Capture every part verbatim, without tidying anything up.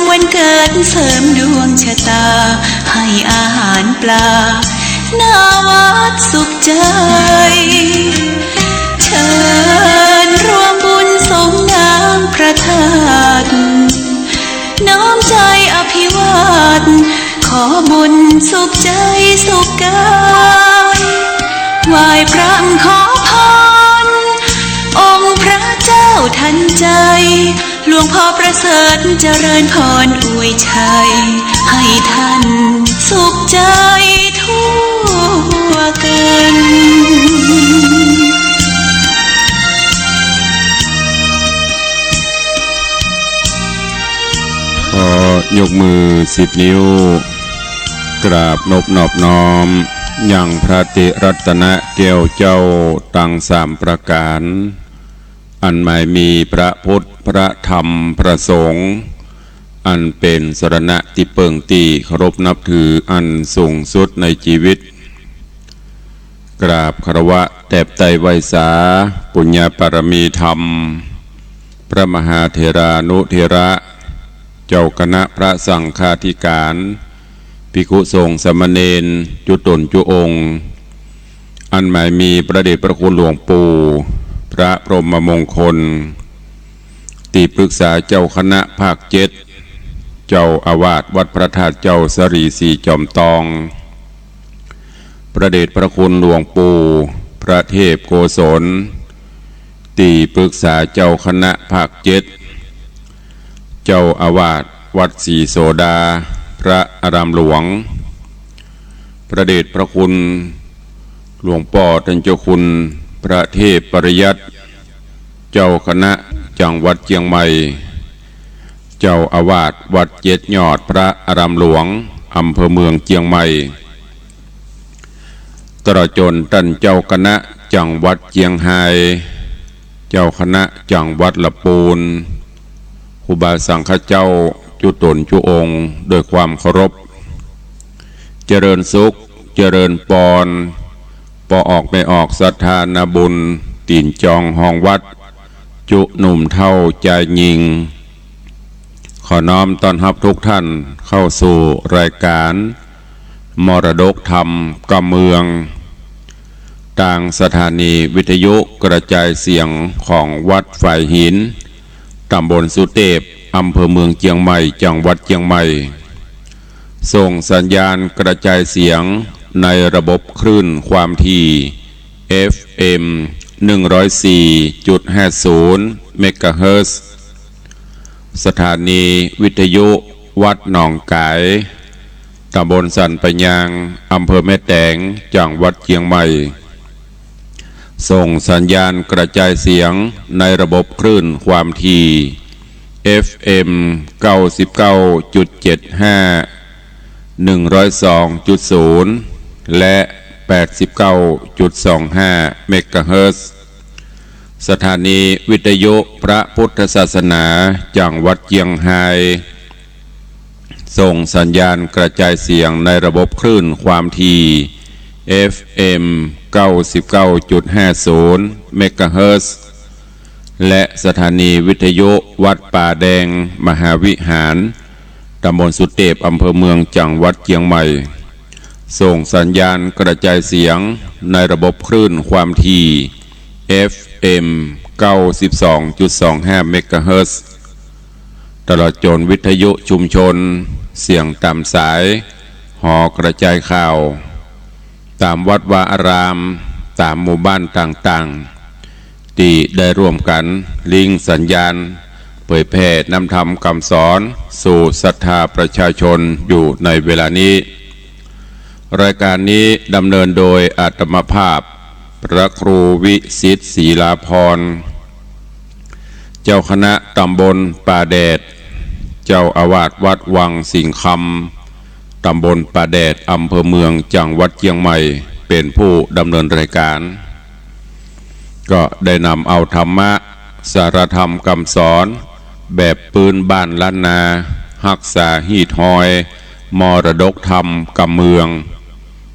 วันเกิดเสริมดวงชะตา ให้อาหารปลา หน้าวัดสุขใจ เชิญร่วมบุญสงน้ำพระธาตุ น้อมใจอภิวาท ขอบุญสุขใจสุขกาย ไหว้พระขอพร องค์พระเจ้าทันใจ หลวงพ่อประเสริฐเจริญพรอวยชัย ให้ท่านสุขใจทั่วกัน ขอยกมือสิบนิ้ว กราบนบนอบน้อม ยังพระติรัตนะแก้วเจ้าตังสามประก๋าน อันหมายมีพระพุทธ พระธรรม พระสงฆ์ อันเป๋นสรณะตี้เปิ้งตี้เคารพนับถืออันสูงสุดในจีวิต กราบคารวะแตบไต้ไหว้สา ปุญญาปารมีธรรม พระมหาเถรานุเถระ เจ้าคณะพระสังฆาธิการ ภิกขุสงฆ์สามเณร จุ๊ต๋นจุ๊องค์ อันหมายมีพระเดชพระคุณหลวงปู่ พระพรหมมงคล ตี้ปรึกษาเจ้าคณะภาคเจ็ด เจ้าอาวาสวัดพระธาตุเจ้าสะหลีสีจอมตอง พระเดชพระคุณหลวงปู่ พระเทพโกศล ตี้ปรึกษาเจ้าคณะภาคเจ็ด เจ้าอาวาสวัดศรีโสดา พระอารามหลวง พระเดชพระคุณหลวงป้อต้านเจ้าคุณ พระเทพปริยัติ เจ้าคณะจังหวัดเจียงใหม่ เจ้าอาวาสวัดเจ็ดยอด พระอารามหลวง อำเภอเมืองเจียงใหม่ ตลอดจ๋นต้านเจ้าคณะจังหวัดเจียงฮาย เจ้าคณะจังหวัดละปูน ครูบาสังฆเจ้าจุ๊ต๋นจุ๊องค์ โดยความเคารพ เจริญสุข เจริญปอน ป้อออกแม่ออกศรัทธานาบุญ ตี๋นจองฮองวัด จุ๊หนุ่มเฒ่าจายญิง ขอน้อมต้อนฮับทุกท่านเข้าสู่รายการ มรดกธรรมกำเมือง ตางสถานีวิทยุกระจายเสียงของวัดฝายหิน ตำบลสุเตพ อำเภอเมืองเจียงใหม่ จังหวัดเจียงใหม่ ส่งสัญญาณกระจายเสียงในระบบคลื่นความถี่ เอฟเอ็ม หนึ่งร้อยสี่จุดห้าศูนย์ เมกะเฮิรตซ์ สถานีวิทยุวัดหนองก๋าย ตำบลสันป่ายาง อำเภอแม่แตง จังหวัดเจียงใหม่ ส่งสัญญาณกระจายเสียงในระบบคลื่นความถี่ เอฟเอ็ม เก้าสิบเก้าจุดเจ็ดห้า หนึ่งร้อยสองจุดศูนย์ และ แปดสิบเก้าจุดสองห้า เมกะเฮิรตซ์ สถานีวิทยุพระพุทธศาสนาจังหวัดเจียงฮาย ส่งสัญญาณกระจายเสียงในระบบคลื่นความถี่ เอฟเอ็ม เก้าสิบเก้าจุดห้าศูนย์ เมกะเฮิรตซ์ และสถานีวิทยุวัดป่าแดงมหาวิหาร ตำบลสุเตพ อำเภอเมือง จังหวัดเจียงใหม่ ส่งสัญญาณกระจายเสียงในระบบคลื่นความถี่ เอฟเอ็ม เก้าสิบสองจุดสองห้า เมกะเฮิรตซ์ ตลอดจ๋นวิทยุชุมชน เสียงต๋ามสาย หอกระจายข่าว ต๋ามวัดวาอาราม ต๋ามหมู่บ้านต่างๆ ตี้ได้ร่วมกั๋นลิงก์สัญญาณ เผยแผ่นำธรรมกำสอนสู่ศรัทธาประชาชนอยู่ในเวลานี้ รายการนี้ดำเนินโดยอาตมาภาพ พระครูวิสิทธิ์ ศรีลาภรณ์ เจ้าคณะตำบลป่าแดด เจ้าอาวาสวัดวังสิงห์คำ ตำบลป่าแดด อำเภอเมือง จังหวัดเจียงใหม่ เป๋นผู้ดำเนินรายการ ก็ได้นำเอาธรรมะ สาระธรรมกำสอน แบบปื๊นบ้านล้านนา ฮักษาฮีตฮอย มรดกธรรมกำเมือง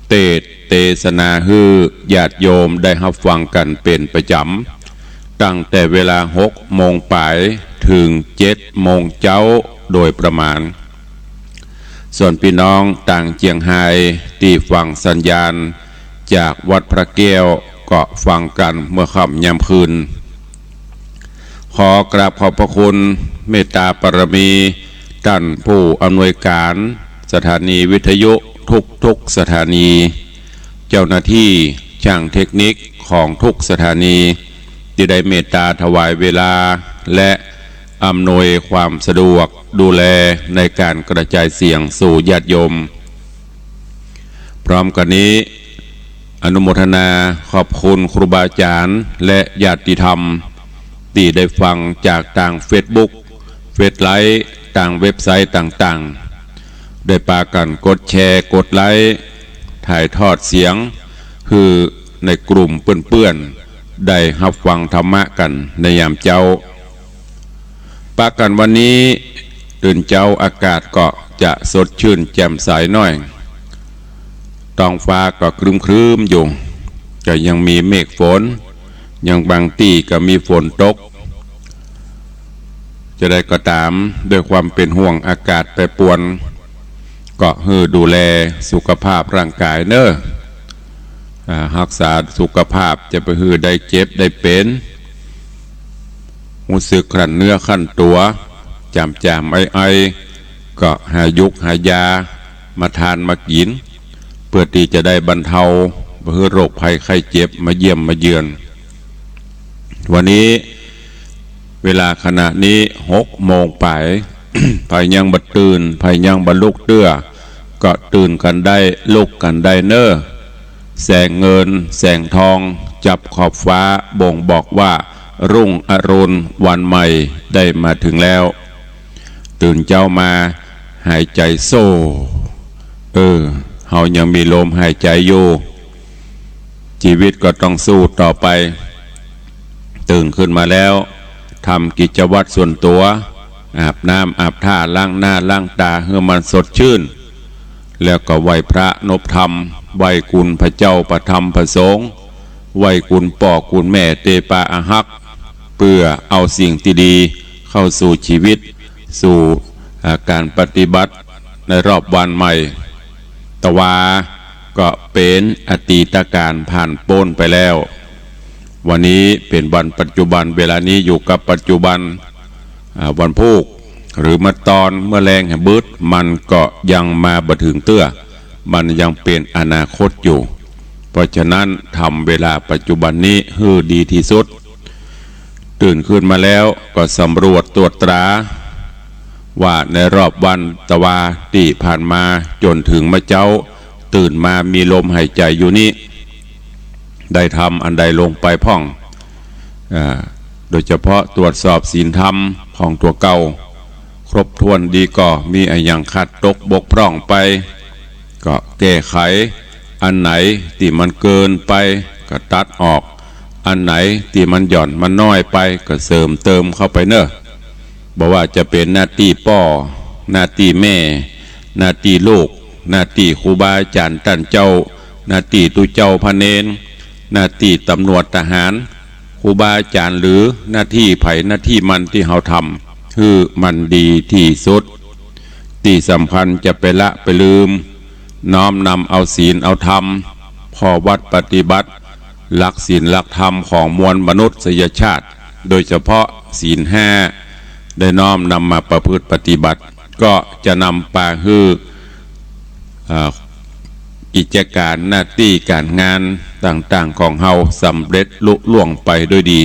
เตสน์เตสนาหื้อญาติโยมได้ฮับฟังกั๋นเป๋นประจ๋ำ ตั้งแต่เวลาหกโมงป๋ายเถิงเจ็ดโมงเจ๊า โดยประมาณ ส่วนปี้น้องตางเจียงฮายตี้ฟังสัญญาณจากวัดพระแก้วก็ฟังกั๋นเมื่อค่ำยามคืน ขอกราบขอบพระคุณเมตตาบารมีต้านผู้อำนวยการสถานีวิทยุทุกๆสถานี เจ้าหน้าตี้ช่างเทคนิคของทุกสถานี ตี้ได้เมตตาถวายเวลาและอำนวยความสะดวกดูแลในก๋านกระจายเสียงสู่ญาติโยม พร้อมกั๋นนี้ อนุโมทนาขอบคุณครูบาอาจ๋ารย์และญาติธรรม ตี้ได้ฟังจากตางเฟซบุ๊ก เฟซไลฟ์ ตางเว็บไซต์ต่างๆ ได้ปากั๋นกดแชร์ กดไลค์ ถ่ายทอดเสียง หื้อในกลุ่มเปื้อนๆ ได้ฮับฟังธรรมะกั๋นในยามเจ๊า ปากั๋นวันนี้ ตื่นเจ๊าอากาศก็จะสดชื่นแจ่มใสหน้อย ท้องฟ้าก็ครึ้มๆ อยู่ ก็ยังมีเมฆฝน ยังบางตี้ก็มีฝนตก จะใดก็ต๋าม ด้วยความเป๋นห่วงอากาศแปรปรวน ก็หื้อดูแลสุขภาพร่างกายเน่อ อ่า ฮักษาสุขภาพ จะไปหื้อได้เจ็บได้เป๋น ฮู้สึกครั่นเนื้อครั่นตั๋ว จ๋ามๆ ไอๆ ก็หายุกหายามาทานมากิ๋น เปื้อตี้จะได้บรรเทา บ่หื้อโรคภัยไข้เจ็บมาเยี่ยมมาเยือน วันนี้ เวลาขณะนี้หกโมงป๋าย ใผยังบ่ตื่น ใผยังบ่ลุกเตื้อ ก็ตื่นกั๋นได้ ลุกกั๋นได้เน่อ แสงเงินแสงทองจับขอบฟ้า บ่งบอกว่ารุ่งอรุณวันใหม่ได้มาถึงแล้ว ตื่นเจ๊ามาหายใจ๋โซ่ เออ เฮายังมีลมหายใจ๋อยู่ จีวิตก็ต้องสู้ต่อไป ตื่นขึ้นมาแล้ว ทำกิจวัตรส่วนตั๋ว อาบน้ำอาบท่า ล้างหน้าล้างต๋า หื้อมันสดชื่น แล้วก็ไหว้พระนบธรรม ไหว้คุณพระเจ้าพระธรรมพระสงฆ์ ไหว้คุณป้อคุณแม่ตี้ปาอาฮัก เปื้อเอาสิ่งตี้ดีเข้าสู่จีวิต สู่ อ่า ก๋านปฏิบัติในรอบวันใหม่ ตะวาก็เป๋นอดีตก๋านผ่านป๊นไปแล้ว วันนี้เป๋นวันปัจจุบัน เวลานี้อยู่กับปัจจุบัน อ่า วันพูก หรือเมื่อตอน เมื่อแลงหื้อบึด มันก็ยังมาบ่เถิงเตื้อ มันยังเป๋นอนาคตอยู่ เพราะฉะนั้นทำเวลาปัจจุบันนี้หื้อดีตี้สุด ตื่นขึ้นมาแล้วก็สำรวจตรวจตรา ว่าในรอบวันตะวาตี้ผ่านมาจ๋นเถิงเมื่อเจ๊า ตื่นมามีลมหายใจ๋อยู่นี้ ได้ทำอันใดลงไปพ่อง อ่า โดยเฉพาะตรวจสอบศีลธรรมของตั๋วเก่า ครบถ้วนดีก่อ มีอะหยังขาดตกบกพร่องไป ก็แก้ไข อันไหนตี้มันเกินไปก็ตัดออก อันไหนตี้มันหย่อนมันน้อยไปก็เสริมเติมเข้าไปเน่อ บ่ว่าจะเป๋นหน้าตี้ป้อ หน้าตี้แม่ หน้าตี้ลูก หน้าตี้ครูบาอาจ๋ารย์ต้านเจ้า หน้าตี้ตุ๊เจ้าพระเณร หน้าตี้ตำรวจทหาร ครูบาอาจ๋ารย์ หรือหน้าตี้ใผหน้าตี้มันตี้เฮาทำ หื้อมันดีตี้สุด ตี้สำคัญจะไปละไปลืม น้อมนำเอาศีลเอาธรรม ข้อวัตรปฏิบัติ หลักศีลหลักธรรมของมวลมนุษยชาติ โดยเฉพาะศีลห้า ได้น้อมนำมาประพฤติปฏิบัติ ก็จะนำปาหื้อ อ่า กิจก๋านหน้าตี้ก๋านงานต่างๆ ของเฮาสำเร็จลุล่วงไปด้วยดี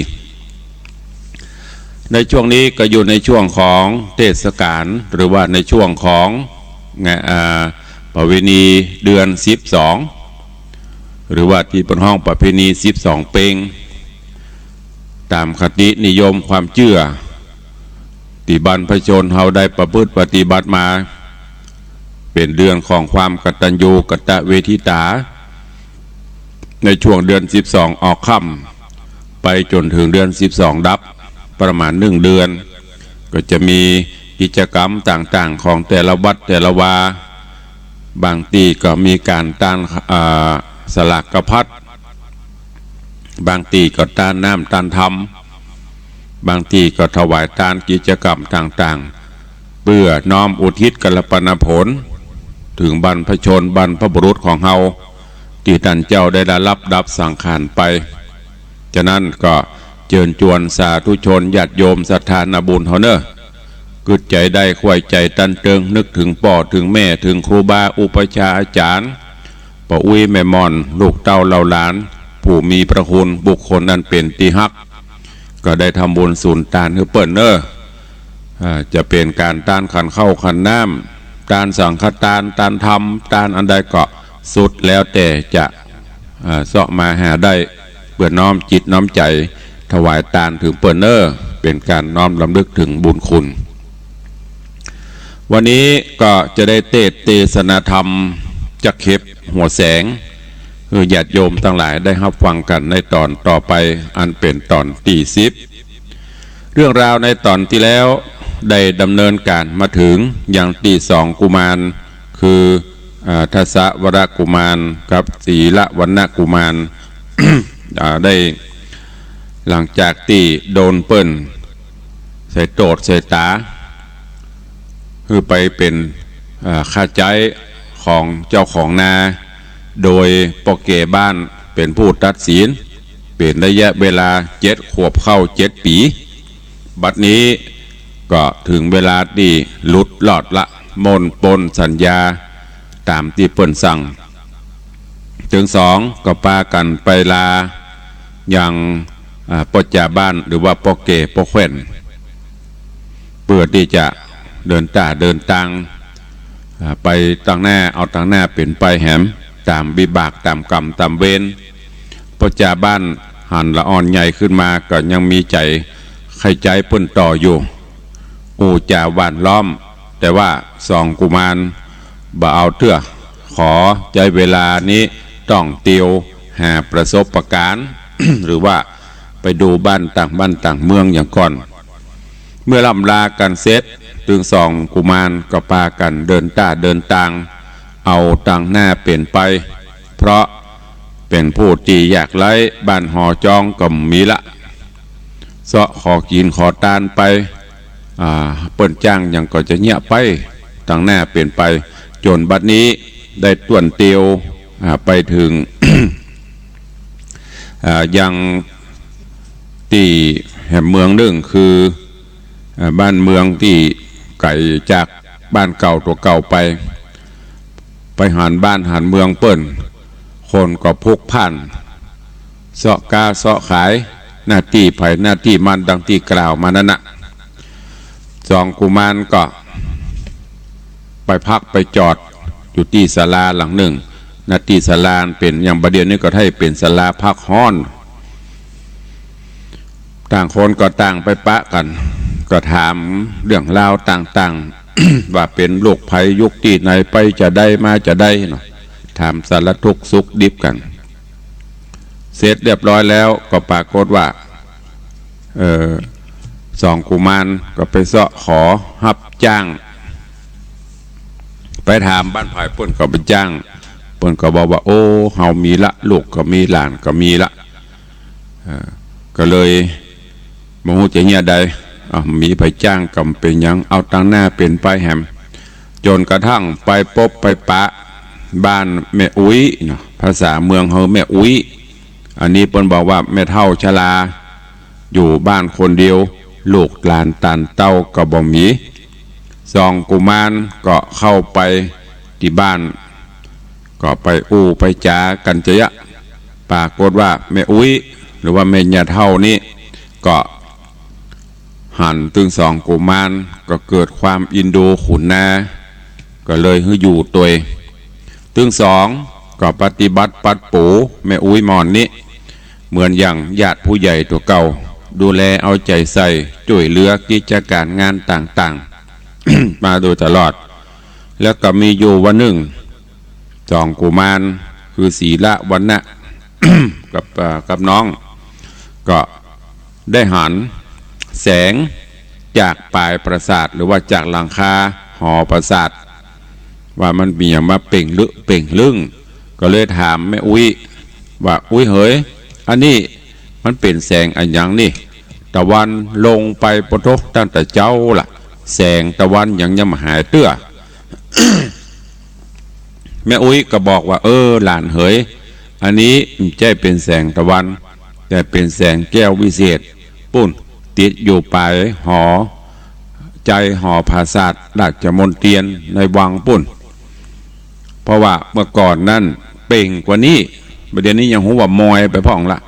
ในช่วงนี้ก็อยู่ในช่วงของเทศกาล หรือว่าในช่วงของงะ อ่า ประเพณีเดือนสิบสอง หรือว่าตี้เปิ้นฮ้องประเพณีสิบสองเป็ง ต๋ามคตินิยมความเจื้อ ตี้บรรพชนเฮาได้ประพฤติปฏิบัติมา เป๋นเดือนของความกตัญญูกตเวทิตา ในช่วงเดือนสิบสองออกค่ำ ไปจ๋นเถิงเดือนสิบสองดับ ประมาณหนึ่งเดือน ก็จะมีกิจกรรมต่างๆ ของแต่ละวัดแต่ละวา บางตี้ก็มีก๋านต้าน อ่า สลากพัด บางตี้ก็ต้านน้ำต้านธรรม บางตี้ก็ถวายตานกิจกรรมต่าง เปื้อน้อมอุทิศกัลปนาผล เถิงบรรพชนบรรพบุรุษของเฮา ตี้ต้านเจ้าได้ละลับดับสังขารไป จะนั้นก็เจิญจวนสาธุชนญาติโยมศรัทธานาบุญเฮาเน่อ กึ๊ดใจ๋ได้ใค่ใจ๋ตันเติง นึกเถิงป้อเถิงแม่ เถิงครูบาอุปัชฌาย์อาจ๋ารย์ ป้ออุ๊ยแม่หม่อน ลูกเต้าเหล่าหลาน ผู้มีพระคุณ บุคคลอันเป๋นตี้ฮัก ก็ได้ทำบุญสูนตานหื้อเปิ้นเน่อ อ่า จะเป๋นก๋านตานขันข้าวขันน้ำ ตานสังฆตาน ตานธรรม ตานอันใดก็สุดแล้วแต่จะ อ่า เซาะมาหาได้ เปื้อน้อมจิตน้อมใจ๋ ถวายตานเถิงเปิ้นเน่อ เป๋นก๋านน้อมรำลึกเถิงบุญคุณ วันนี้ก็จะได้เตสน์เตสนาธรรมจักเข็บหัวแสง หื้อญาติโยมตังหลายได้ฮับฟังกั๋นในต๋อนต่อไป อันเป๋นต๋อนตี้สิบ เรื่องราวในต๋อนตี้แล้วได้ดำเนินก๋านมาเถิงยังตี้สองกุมาร คือ อ่า ทศวรกุมารกับสีลวรรณกุมาร อ่า ได้ หลังจากตี้โดนเปิ้นใส่โต้ษใส่ต๋า หื้อไปเป๋น อ่า ข้าใจ๊ของเจ้าของนา โดยป้อแก่บ้านเป๋นผู้ตัดสิน เป๋นระยะเวลาเจ็ดขวบเข้าเจ็ดปี๋ บัดนี้ก็เถิงเวลาตี้หลุดรอดละ ม่นป๊นสัญญาต๋ามตี้เปิ้นสั่ง ตึงสองก็ปากั๋นไปลายัง อ่า ป้อจ่าบ้านหรือว่าป้อแก่ป้อแคว่น เปื้อตี้จะเดินต้าเดินตาง อ่า ไปตางหน้า เอาตางหน้าเป๋นไปแหม ต๋ามวิบาก ต๋ามกรรม ต๋ามเวร ป้อจ่าบ้านหันละอ่อนใหญ่ขึ้นมาก็ยังมีใจ๋ใค่ใจ๊เปิ้นต่ออยู่ อู้จ๋าหว่านล้อม แต่ว่าสองกุมารบ่เอาเตื้อ ขอใจ๊เวลานี้ต้องเตียวหาประสบก๋ารณ์ หรือว่าไปดูบ้านต่างบ้านต่างเมืองอย่างก่อน เมื่อล่ำลากั๋นเสร็จ ตึงสองกุมารก็ปากั๋นเดินต้าเดินตาง เอาตางหน้าเป๋นไป เพราะเป๋นผู้ตี้ยากไร้ บ้านหอจองก็บ่มีละ เซาะขอกิ๋นขอตานไป อ่า เปิ้นจ้างหยังก็จะเยียะไป ตางหน้าเป๋นไป จ๋นบัดนี้ได้ต้วนเตียว อ่า ไปเถิง อ่า ยังตี้แหมเมืองนึ่ง คือ อ่า บ้านเมืองตี้ไก๋จากบ้านเก่าตั๋วเก่าไป ไปหันบ้านหันเมืองเปิ้น คนก็พลุกพล่าน เซาะก๊าเซาะขาย หน้าตี้ใผหน้าตี้มัน ดังตี้กล่าวมานั้นน่ะ สองกุมารก็ไปพักไปจอดอยู่ตี้ศาลาหลังนึ่ง หน้าตี้ศาลาเป๋นอย่างบ่าเดี่ยวนี้ก็ใค่เป๋นศาลาพักฮ้อน ต่างคนก็ต่างไปปะกั๋น ก็ถามเรื่องราวต่างๆ ว่าเป๋นลูกใผ อยู่ตี้ไหน ไปจาใดมาจาใดเนาะ ถามสารทุกข์สุขดิบกั๋น เสร็จเรียบร้อยแล้วก็ปรากฏว่า เอ่อ สองกุมารก็ไปเซาะขอฮับจ้าง ไปถามบ้านใผ เปิ้นก็บ่จ้าง เปิ้นก็บอกว่า โอ้ เฮามีละ ลูกก็มี หลานก็มีละ เอ่อ ก็เลยบ่ฮู้จะเยียะใด อ่ะ มีใผจ้างก็บ่เป๋นหยัง เอาตางหน้าเป๋นไปแหม จ๋นกระทั่งไปปบไปปะบ้านแม่อุ๊ยเนาะ ภาษาเมืองเฮาแม่อุ๊ย อันนี้เปิ้นบอกว่าแม่เฒ่าชรา อยู่บ้านคนเดียว ลูกหลานตานเต้าก็บ่มี สองกุมารก็เข้าไปตี้บ้าน ก็ไปอู้ไปจ๋ากั๋นจะเยียะ ปรากฏว่าแม่อุ๊ย หรือว่าแม่ย่าเฒ่านี้ ก็หันตึงสองกุมาร ก็เกิดความอินดูขุนนา ก็เลยหื้ออยู่ตวย ตึงสองก็ปฏิบัติปัดปูแม่อุ๊ยหม่อนนี้ เหมือนอย่างญาติผู้ใหญ่ตั๋วเก่า ดูแลเอาใจ๋ใส่ จ้วยเหลือกิจก๋ารงานต่างๆ มาโดยตลอด แล้วก็มีอยู่วันนึ่ง สองกุมาร คือสีลวรรณะ กับ เอ่อ กับน้อง ก็ได้หันแสงจากป๋ายปราสาท หรือว่าจากหลังคาหอปราสาท ว่ามันมีหยังมาเปล่งลึกเปล่งลึ้ง ก็เลยถามแม่อุ๊ยว่า อุ๊ยเหย อันนี้มันเป๋นแสงอะหยังนี่ ตะวันลงไปปะโถ ตั้งแต่เจ๊าละ แสงตะวันยัง ยังบ่หายเตื้อ แม่อุ๊ยก็บอกว่า เออ หลานเหย อันนี้บ่ใจ้เป๋นแสงตะวัน แต่เป๋นแสงแก้ววิเศษ ปู๊น ติดอยู่ป๋ายหอ ใจ๋หอผาสาทราชมนเตียรในวังปู๊น เพราะว่าเมื่อก่อนนั้นเปล่งกว่านี้ บ่าเดี่ยวนี้ยังฮู้ว่ามอยไปพ่องละ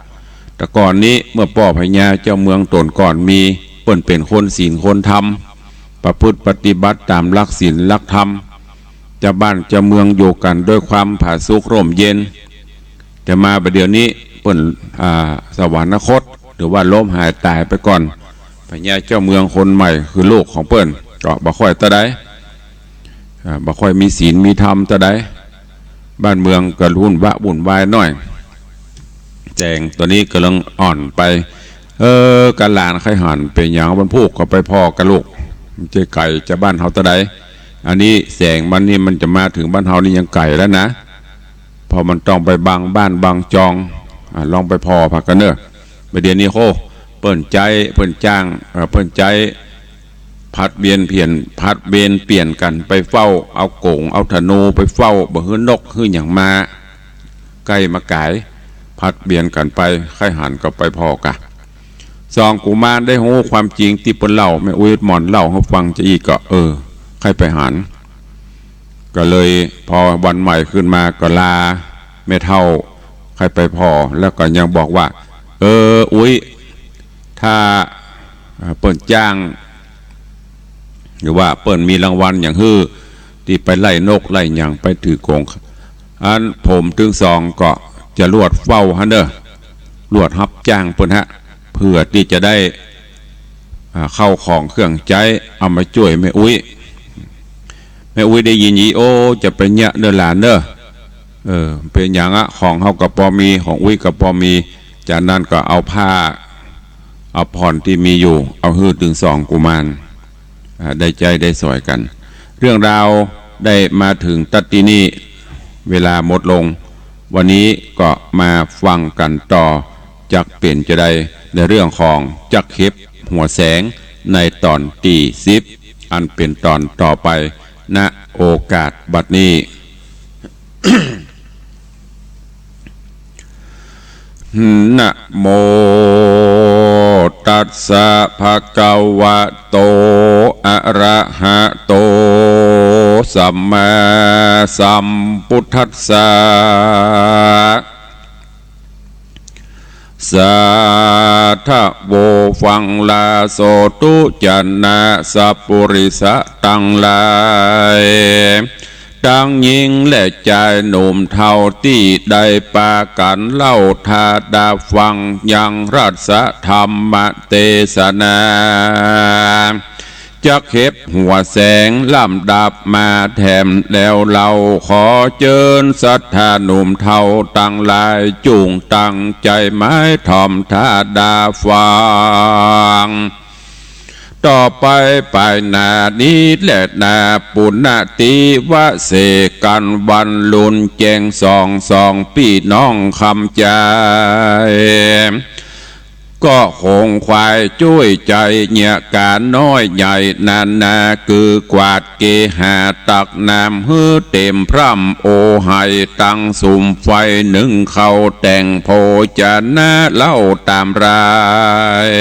แต่ก่อนนี้เมื่อป้อพญาเจ้าเมืองต๋นก่อนมี เปิ้นเป๋นคนศีลคนธรรม ประพฤติปฏิบัติต๋ามหลักศีลหลักธรรม เจ้าบ้านเจ้าเมืองอยู่กั๋นด้วยความผาสุกร่มเย็น แต่มาบ่าเดี่ยวนี้เปิ้น อ่า สวรรคต หรือว่าล้มหายต๋ายไปก่อน พญาเจ้าเมืองคนใหม่คือลูกของเปิ้นก็บ่ค่อยเต้าใด อ่า บ่ค่อยมีศีลมีธรรมเต้าใด บ้านเมืองก็วุ่นวะวุ่นวายหน้อย แสงต๋นนี้ก่ำลังอ่อนไป เออ กาหลานใค่หันเป๋นหยัง วันพูกก็ไปผ่อก่าลูก บ่ใจ้ไก๋จากบ้านเฮาเต้าใด อันนี้แสงมันนี่มันจะมาเถิงบ้านเฮานี่ยังไก๋แล้วนะ เพราะมันต้องไปบางบ้านบางจอง อ่า ลองไปผ่อผ่ากั๋นเน่อ บ่าเดี่ยวนี้โห เปิ้นใจ๊ เปิ้นจ้าง เอ่อ เปิ้นใจ๊ ผลัดเวียนเปลี่ยน ผลัดเวียนเปลี่ยนกั๋นไปเฝ้า เอาก๋ง เอาธนูไปเฝ้า บ่หื้อนกหื้อหยังมาใก้มาก๋าย ผลัดเวียนกั๋นไป ใค่หันก็ไปผ่อก่า สองกุมารได้ฮู้ความจริงตี้เปิ้นเล่า แม่อุ๊ยหม่อนเล่าหื้อฟังจะอี้ก็ เออ ใค่ไปหัน ก็เลยพอวันใหม่ขึ้นมาก็ลาแม่เฒ่าใค่ไปผ่อ แล้วก็ยังบอกว่า เออ อุ๊ย ถ้า เอ่อ เปิ้นจ้าง หรือว่าเปิ้นมีรางวัลหยังหื้อ ตี้ไปไล่นกไล่หยังไปถือก๋ง อันผมตึงสองก็จะลวดเฝ้าหั้นเน่อ ลวดฮับจ้างเปิ้นฮะ เปื้อตี้จะได้ อ่า เข้าของเครื่องใจ๊เอามาจ้วยแม่อุ๊ย แม่อุ๊ยได้ยินอี้ โอ้ จะเป๋นเยียะเน่อหลานเน่อ เออ เป๋นหยังอะ ของเฮาก็ปอมี ของอุ๊ยก็ปอมี จากนั้นก็เอาผ้า เอาผ่อนตี้มีอยู่ เอาหื้อตึงสองกุมาร อ่า ได้ใจ๊ได้สอยกั๋น เรื่องราวได้มาเถิงตั๊ดตี้นี่ เวลาหมดลง วันนี้ก็มาฟังกั๋นต่อ จักเป๋นจาใดในเรื่องของจักเห็บหัวแสงในต๋อนตี้สิบ อันเป๋นต๋อนต่อไป ณ โอกาสบัดนี้ นะโมตัสสะ ภะคะวะโต อะระหะโต สัมมาสัมพุทธัสสะ สาธะโว ฟังลาโสตุ จะนะ สัปปุริสะตังหลาย ตังญิงและจายหนุ่มเฒ่าตี้ได้ปากั๋นเล่าถ้าดาฟังยังรัสธรรมเตสนา จักเห็บหัวแสงลำดับมาแถมแล้วเล่า ขอเจิญศรัทธาหนุ่มเฒ่าตังหลาย จุ่งตั้งใจ๋หมายถ่อมถ้าดาฟัง ต่อไปปายหน้านี้แลนา ปุณณติวะเสกั๋น วันลุนแจ้งส่องสองปี้น้องคำจาย ก็คงขวายจ้วยใจ๋เยียะก๋านน้อยใหญ่นานา คือกวาดเกหาตักน้ำหื้อเต๋มพร่ำ โอไหตังสุมไฟนึ่งข้าวแต่งโภจนะเล่าต๋ามราย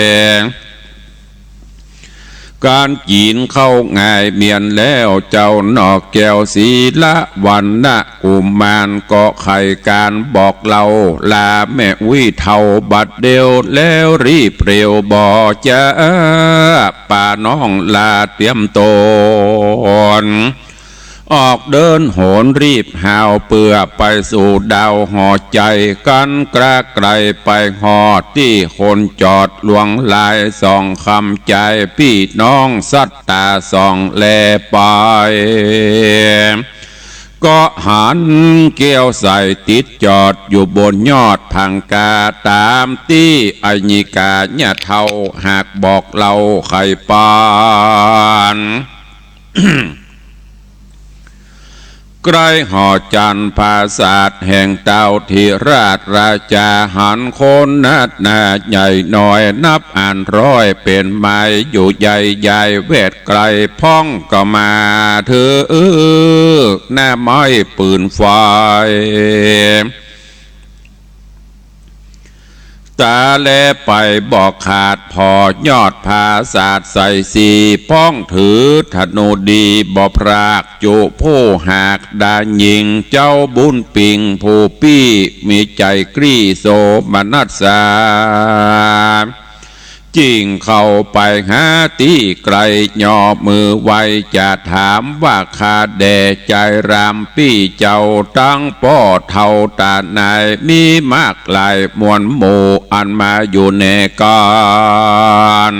ก๋านกิ๋นข้าวง่ายเมียนแล้ว เจ้าหน่อแก้วสีละวรรณะกุมารก็ไขก๋านบอกเล่า ลาแม่อุ๊ยเฒ่าบัดเดียว แล้วรีบเร็วบ่จ๊า ปาน้องลาเตียมต๋น ออกเดินโหนรีบหาวเปื้อไปสู่ดาวหอใจ๋กั๋น กระไกลไปฮอดตี้คนจอดหลวงหลายสองคำจาย ปี้น้องศรัทธาสองแลไป ก็หันแก้วใสติดจอดอยู่บนยอดผังกา ต๋ามตี้อัยยิกาเฒ่าหากบอกเล่าไขปาน ใกล้หอจันทร์ปราสาทแห่งเต้าธิราชราจา หันคนนักหนาใหญ่น้อยนับอันร้อย เป๋นไม้อยู่ใหญ่ใหญ่แวดไกล พ่องก็มาถือหน้าไม้ปืนไฟ ต๋าแลไปบ่ขาด ผ่อยอดปราสาทใส่สี พ่องถือธนูดีบ่พราก จุผู้หากดายิง เจ้าบุญปิงผู้ปี้ มีใจ๋กรี้โสมนัสสา จิ่งเข้าไปหาตี้ไกล ย่อมือไหว้จะถามว่า ข้าแด่ใจ๋รามปี้เจ้า ตังป้อเฒ่าต๋านาย มีมากหลายมวลหมู่ อันมาอยู่แหนกั๋น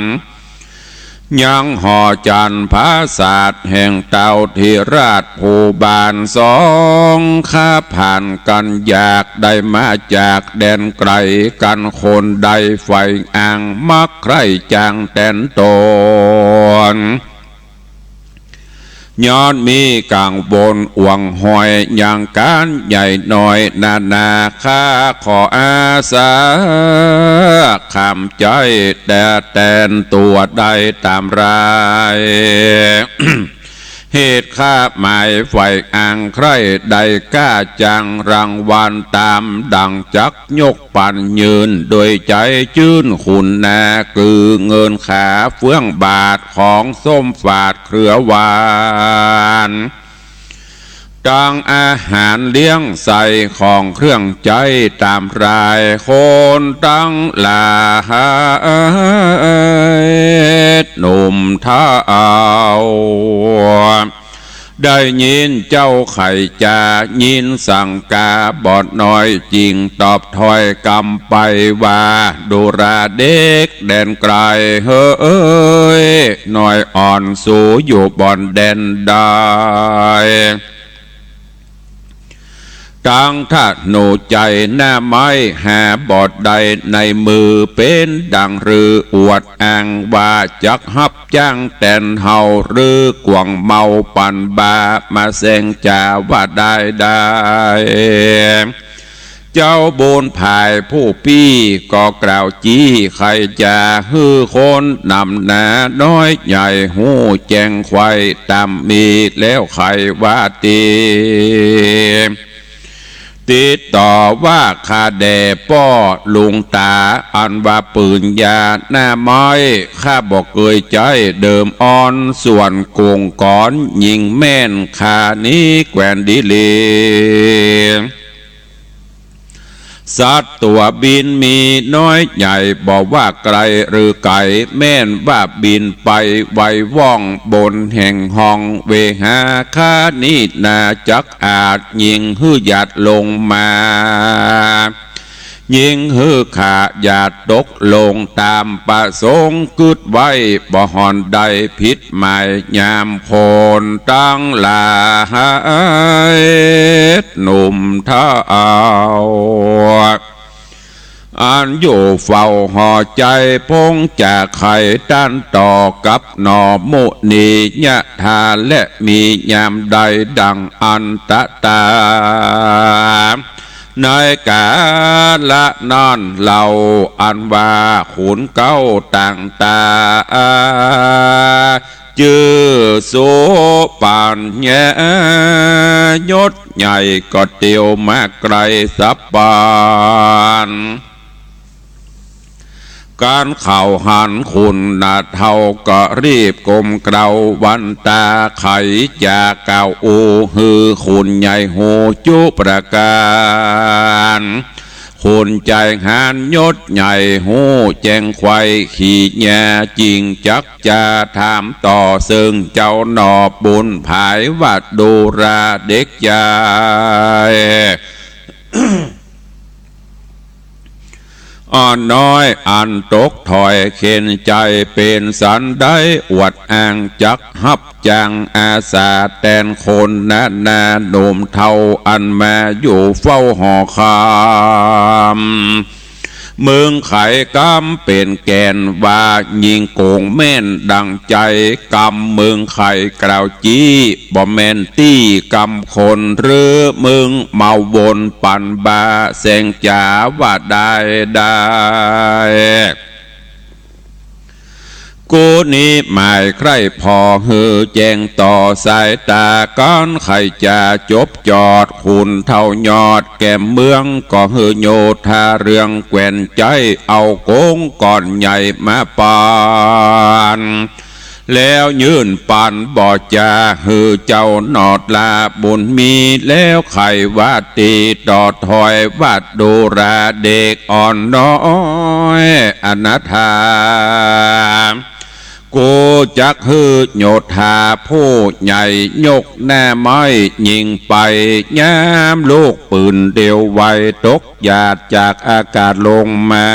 ยังหอจันทร์ปราสาทแห่งเต้าธิราชผู้บานสอง ข้าผ่านกั๋นอยาก ได้มาจากแดนไกล กั๋นคนใดใฝ่อัง มักใคร่จังแตนต๋น ย้อนมีกังวลอ่วงหอย ยังก๋านใหญ่น้อยนานา ข้าขออาสา คำใจ๊แต่แตนตั๋วได้ต๋ามราย เหตุข้าหมายใฝ่อัง ใคร่ได้ก้าจังรางวัล ต๋ามดั่งจักยก ปั๋นยืน โดยใจ๋จื้นขุนนา กือเงินขาเฟื่องบาท ของส้มฝาดเครือหวาน ตังอาหารเลี้ยงใส่ ของเครื่องใจ๊ต๋ามราย คนตังหลาย หนุ่มเฒ่า ได้ยินเจ้าไขจ๋า ยินสังกาบอดน้อย จิ่งตอบถ้อยกำไปว่า ดูราเด็กแดนไกล เฮ้ย น้อยอ่อนสูอยู่บ่อนแดนใด ตังธนูใจ๋หน้าไม้หาบ่ได้ ในมือเป๋นดั่งรือ อวดอ้างว่าจักฮับ จ้างแตนเฮา หรือกวางเมาปั๋นบา มาแซงจ๋าว่าได้ได้ เจ้าบุญผายผู้ปี้ก็กล่าวจี้ไขจ๋า หื้อคนนำหน้าน้อยใหญ่ฮู้แจ้งไขว่ ต๋ามมีแล้วไขว่าตี้ ติดต่อว่าข้าแด่ป้อลุงต๋า อันว่าปืนยาหน้าไม้ ข้าบ่เกยใจ๊เดิมอ่อน ส่วนกงกรยิงแม่น ข้านี้แควนดีหลี สัตว์ตั๋วบินมีน้อยใหญ่ บ่ว่าไกลหรือไก๋ แม่นว่าบินไปไวว่อง บนแห่งห้องเวหา ข้านี้นาจักอาจ ยิงหื้อหยาดลงมา ยิงหื้อข้าหยาดตกลง ต๋ามประสงค์กึ๊ดไว้ บ่ห่อนได้ผิดหมาย ยามคนตังหลายหนุ่มเฒ่า อันอยู่เฝ้าหอใจ๋ พงจะไขต้านต่อกับหน่อมุนียะถา และมียามใดดั่งอันตะต๋า ในกาละนั้นเล่า อันว่าขุนเก๊าต่างต๋า จื้อสุปัญญายศใหญ่ก็เตียวมาไกลสับปัน กั๋นเข้าหันขุนนาเฒ่าก็รีบก้มเกล้าวันต๋า ไขจ๋ากล่าวอู้หื้อขุนใหญ่ฮู้จุประก๋าน ขุนใจ๋หาญยศใหญ่ฮู้แจ้งไขว่ ขีญาจิ่งจักจะถามต่อ เซิ่งเจ้าหน่อบุญผายว่า ดูราเด็กใจ๋ อ่อนน้อยอันตกถ้อยเข็ญใจ๋ เป๋นสันใดอวดอ้างจักฮับจ้างอาสา แตนคนนานาหนุ่มเฒ่า อันมาอยู่เฝ้าหอคำ มึงใค่กำเป๋นแก่นว่า ญิงโก๋งแม่นดั่งใจ๋ กำมึงใค่กล่าวจี้ บ่แม่นตี้กำคน หรือมึงเมาวนปันบา แสงจ๋าว่าได้ได้ กูนี้หมายใคร่ผ่อหื้อแจ้งต่อสายต๋า ก่อนใค่จะจบจอด ขุนเฒ่ายอดแก่นเมือง ก็หื้อโยธาเรืองแคว่นใจ๊ เอาโก๋งก้อนใหญ่มาปัน แล้วยื่นปันบ่จา หื้อเจ้าหนอดลาบุญมี แล้วใค่ว่าตี้ต่อถอย ว่าดูราเด็กอ่อนน้อยอนาถา กูจักหื้อโยธาผู้ใหญ่ ยกหน้าไม้ยิงไป ยามลูกปืนเดียวไว ตกหยาดจากอากาศลงมา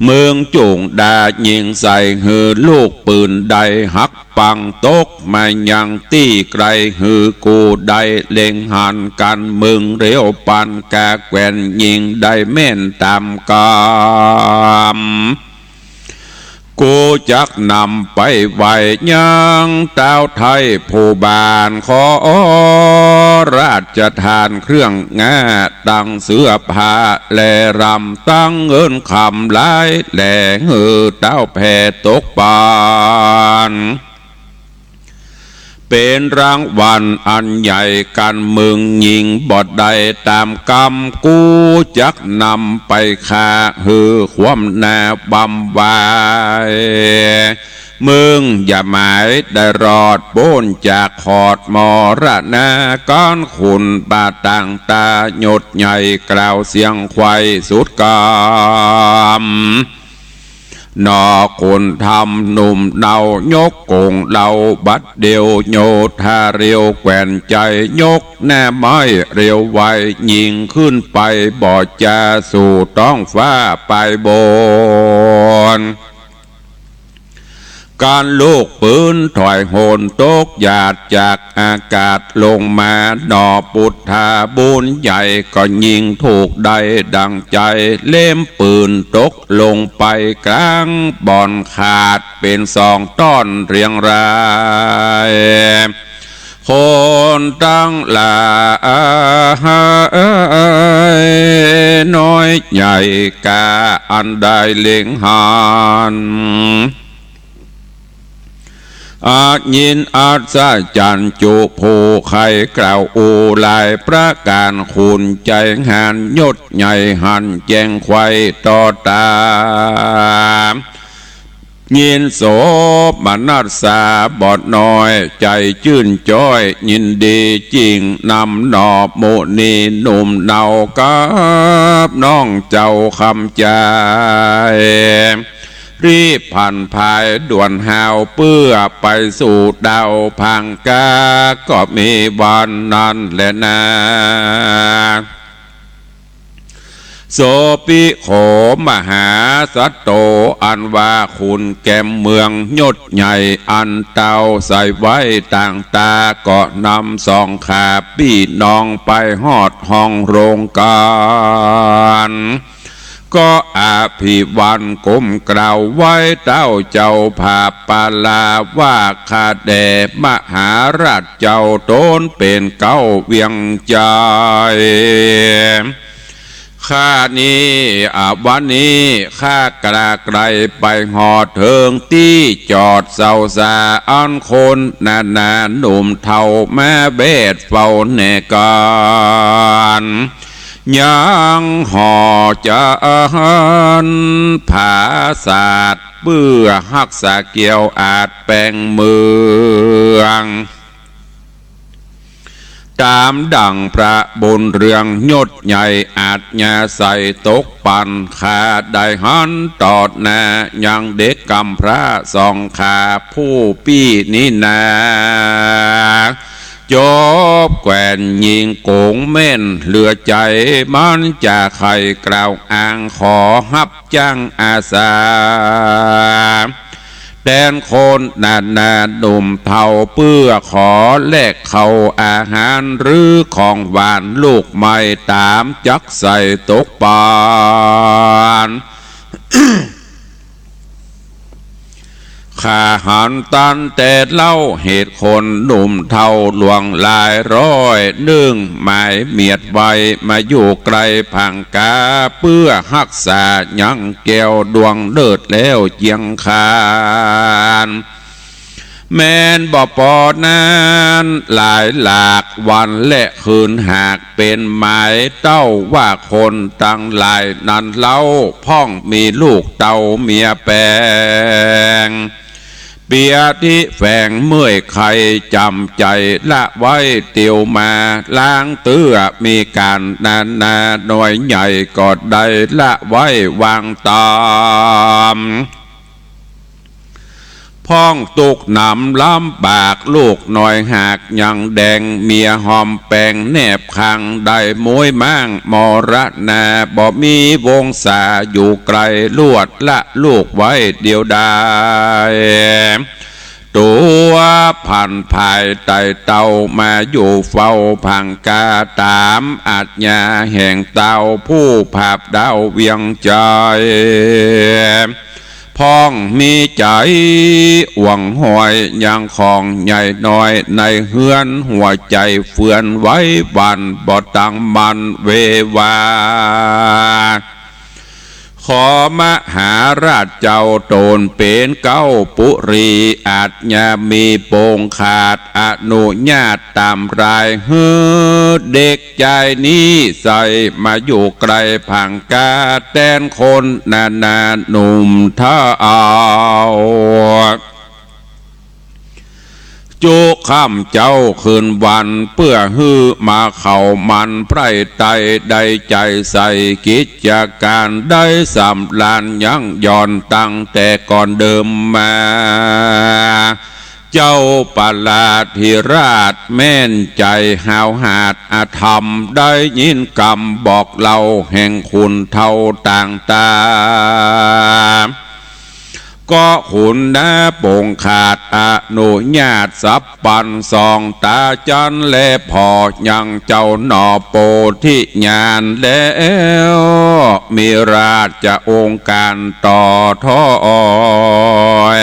มึงจุ่งดายิงใส่ หื้อลูกปืนได้หักปังตกมายังตี้ไก๋ หื้อกูได้เล็งหัน กั๋นมึงเร็วปันกาแคว่น ยิงได้แม่นต๋ามกำ กูจักนำไปไหว้ยังต้าวไทยผู้บ้าน ขอราชทานเครื่องง่า ตังเสื้อผ้าและรำ ตังเงินคำหลายแหล่ หื้อต้าวแผ่ตกปัน เป๋นรางวัลอันใหญ่ กั๋นมึงยิงบ่ได้ต๋ามกำ กูจักนำไปฆ่า หื้อคว่ำหน้าบำวาย มึงอย่าหมายได้รอดป๊นจากขอดมรณา ก่อนขุนบาดต่างต๋า ยศใหญ่กล่าวเสียงไขว่สุดกำ หนอคนทำหนุ่มเนา ยกโก๋งเล่าบัดเดียว โยธาเร็วแคว่นใจ๋ ยกหน้าไม้เร็วไว ยิงขึ้นไปบ่จา สู่ต๊องฟ้าไปบน กั๋นลูกปืนถอยโหน ตกหยาดจากอากาศลงมา หนอปุทธาบุญใหญ่ ก็ยิงถูกได้ดั่งใจ๋ เล่มปืนตกลงไปก๋างบ่อน ขาดเป๋นสองต้อนเรียงราย คนตังหลายน้อยใหญ่ ก้าอันได้เล็งหัน อาจยินอัศจรรย์จุผู้ใค่กล่าวอู้หลายประก๋าน ขุนใจ๋หันยศใหญ่หันแจ้งไขว่ต่อต๋า ยินโสมนัสสาบ่น้อย ใจ๋จื้นจ้อยยินดีจิ่ง นำหนอมุนีหนุ่มเนา กับน้องเจ้าคำใจ๋ รีบผันผายด่วนฮาว เปื้อไปสู่ดาวพังกา ก็มีวันนั้นแหละนา โสปิโขมหาสัตโต อันว่าขุนแก่นเมืองยศใหญ่ อันเต้าใส่ไว้ต่างต๋า ก็นำสองข้าปี้น้องไปฮอดห้องโรงก๋าน ก็อภิวันก้มกราบไหว้เต้าเจ้าผาปาลา ว่าข้าแด่มหาราชเจ้า ต๋นเป๋นเก๊าเวียงใจ๋ ข้านี้ อ่า วันนี้ข้ากล้าใกล้ไปฮอดเถิงตี้จอดเสาสา อันคนนานาหนุ่มเฒ่ามาแวดเฝ้าแน่ก๋าน ยังห่อจันผาสาด เปื้อฮักษาเกี้ยวอาดแป้งเมือง ต๋ามดั่งพระบุญเรืองยศใหญ่อาจญาใส่ตกปัน ข้าได้หันตอดหน้ายังเด็กก๋ำพร้าสองข้าผู้ปี้นี้นา จบแคว่นยิงโก๋งแม่นเหลือใจ๋ มันจะใค่กล่าวอ้าง ขอฮับจ้างอาสา แต แตนคนนานาหนุ่มเฒ่า เปื้อขอแลกข้าวอาหาร หรือของหวานลูกไม้ ต๋ามจักใส่ตกปาน ข้าหันตันแต่เล่า เหตุคนหนุ่มเฒ่าหลวงหลายร้อย นึ่งหมายเมียดไว้ มาอยู่ใกล้ผางกา เปื้อฮักษายังแก้วดวงเลิศแล้วเจียงคาน แม้นบ่ปอนั้น หลายหลากวันและคืน หากเป๋นหมายเต้าว่า คนตังหลายนั้นเล่า พ่องมีลูกเต้าเมียแป๋ง เปียตี้แฝงเมื่อยไข้ จ๋ำใจ๋ละไว้เตียวมา ลางเตื้อมีก๋านนานา น้อยใหญ่ก็ได้ละไว้วางต๋าม พ่องตุ๊กหนำลำบาก ลูกน้อยหากยังแดง เมียหอมแป๋งแนบข้าง ได้ม้วยม้างมรณา บ่มีวงศาอยู่ไกล ลวดละลูกไว้เดียวดาย ตั๋วผันภายไต่เต้า มาอยู่เฝ้าผางกา ต๋ามอาจญาแห่งเต้า ผู้ผาบดาวเวียงใจ๋ พ่องมีใจ๋หวงห้อย ยังของใหญ่น้อยในเฮือน หัวใจ๋เฟือนไว้หวั่น บ่ตั้งมั่นเววา ขอมหาราชเจ้าตนเป๋นเก๊าปุรี อาจญามีปงขาดอนุญาตต๋ามราย หื้อเด็ก จายนี้ใส่มาอยู่ใกล้ผางกา แตนคนนานาหนุ่มเฒ่า จุค่ำเจ๊าคืนวัน เปื้อหื้อมาเข้ามันไพร่ไตร่ ได้ใจ๋ใส่กิจก๋าน ได้สำราญยั้งหย่อนตั้งแต่ก่อนเดิมมา เจ้าประหลาดธิราชแม่นใจ๋หาวหาดอธรรม ได้ยินกำบอกเล่าแห่งขุนเฒ่าต่างต๋า ก็ขุนนาปงขาดอนุญาตสับปันสองต๋าจันทร์ และผ่อยังเจ้าหน่อโปธิญาณแล้ว มีราชองค์การต่อถ้อย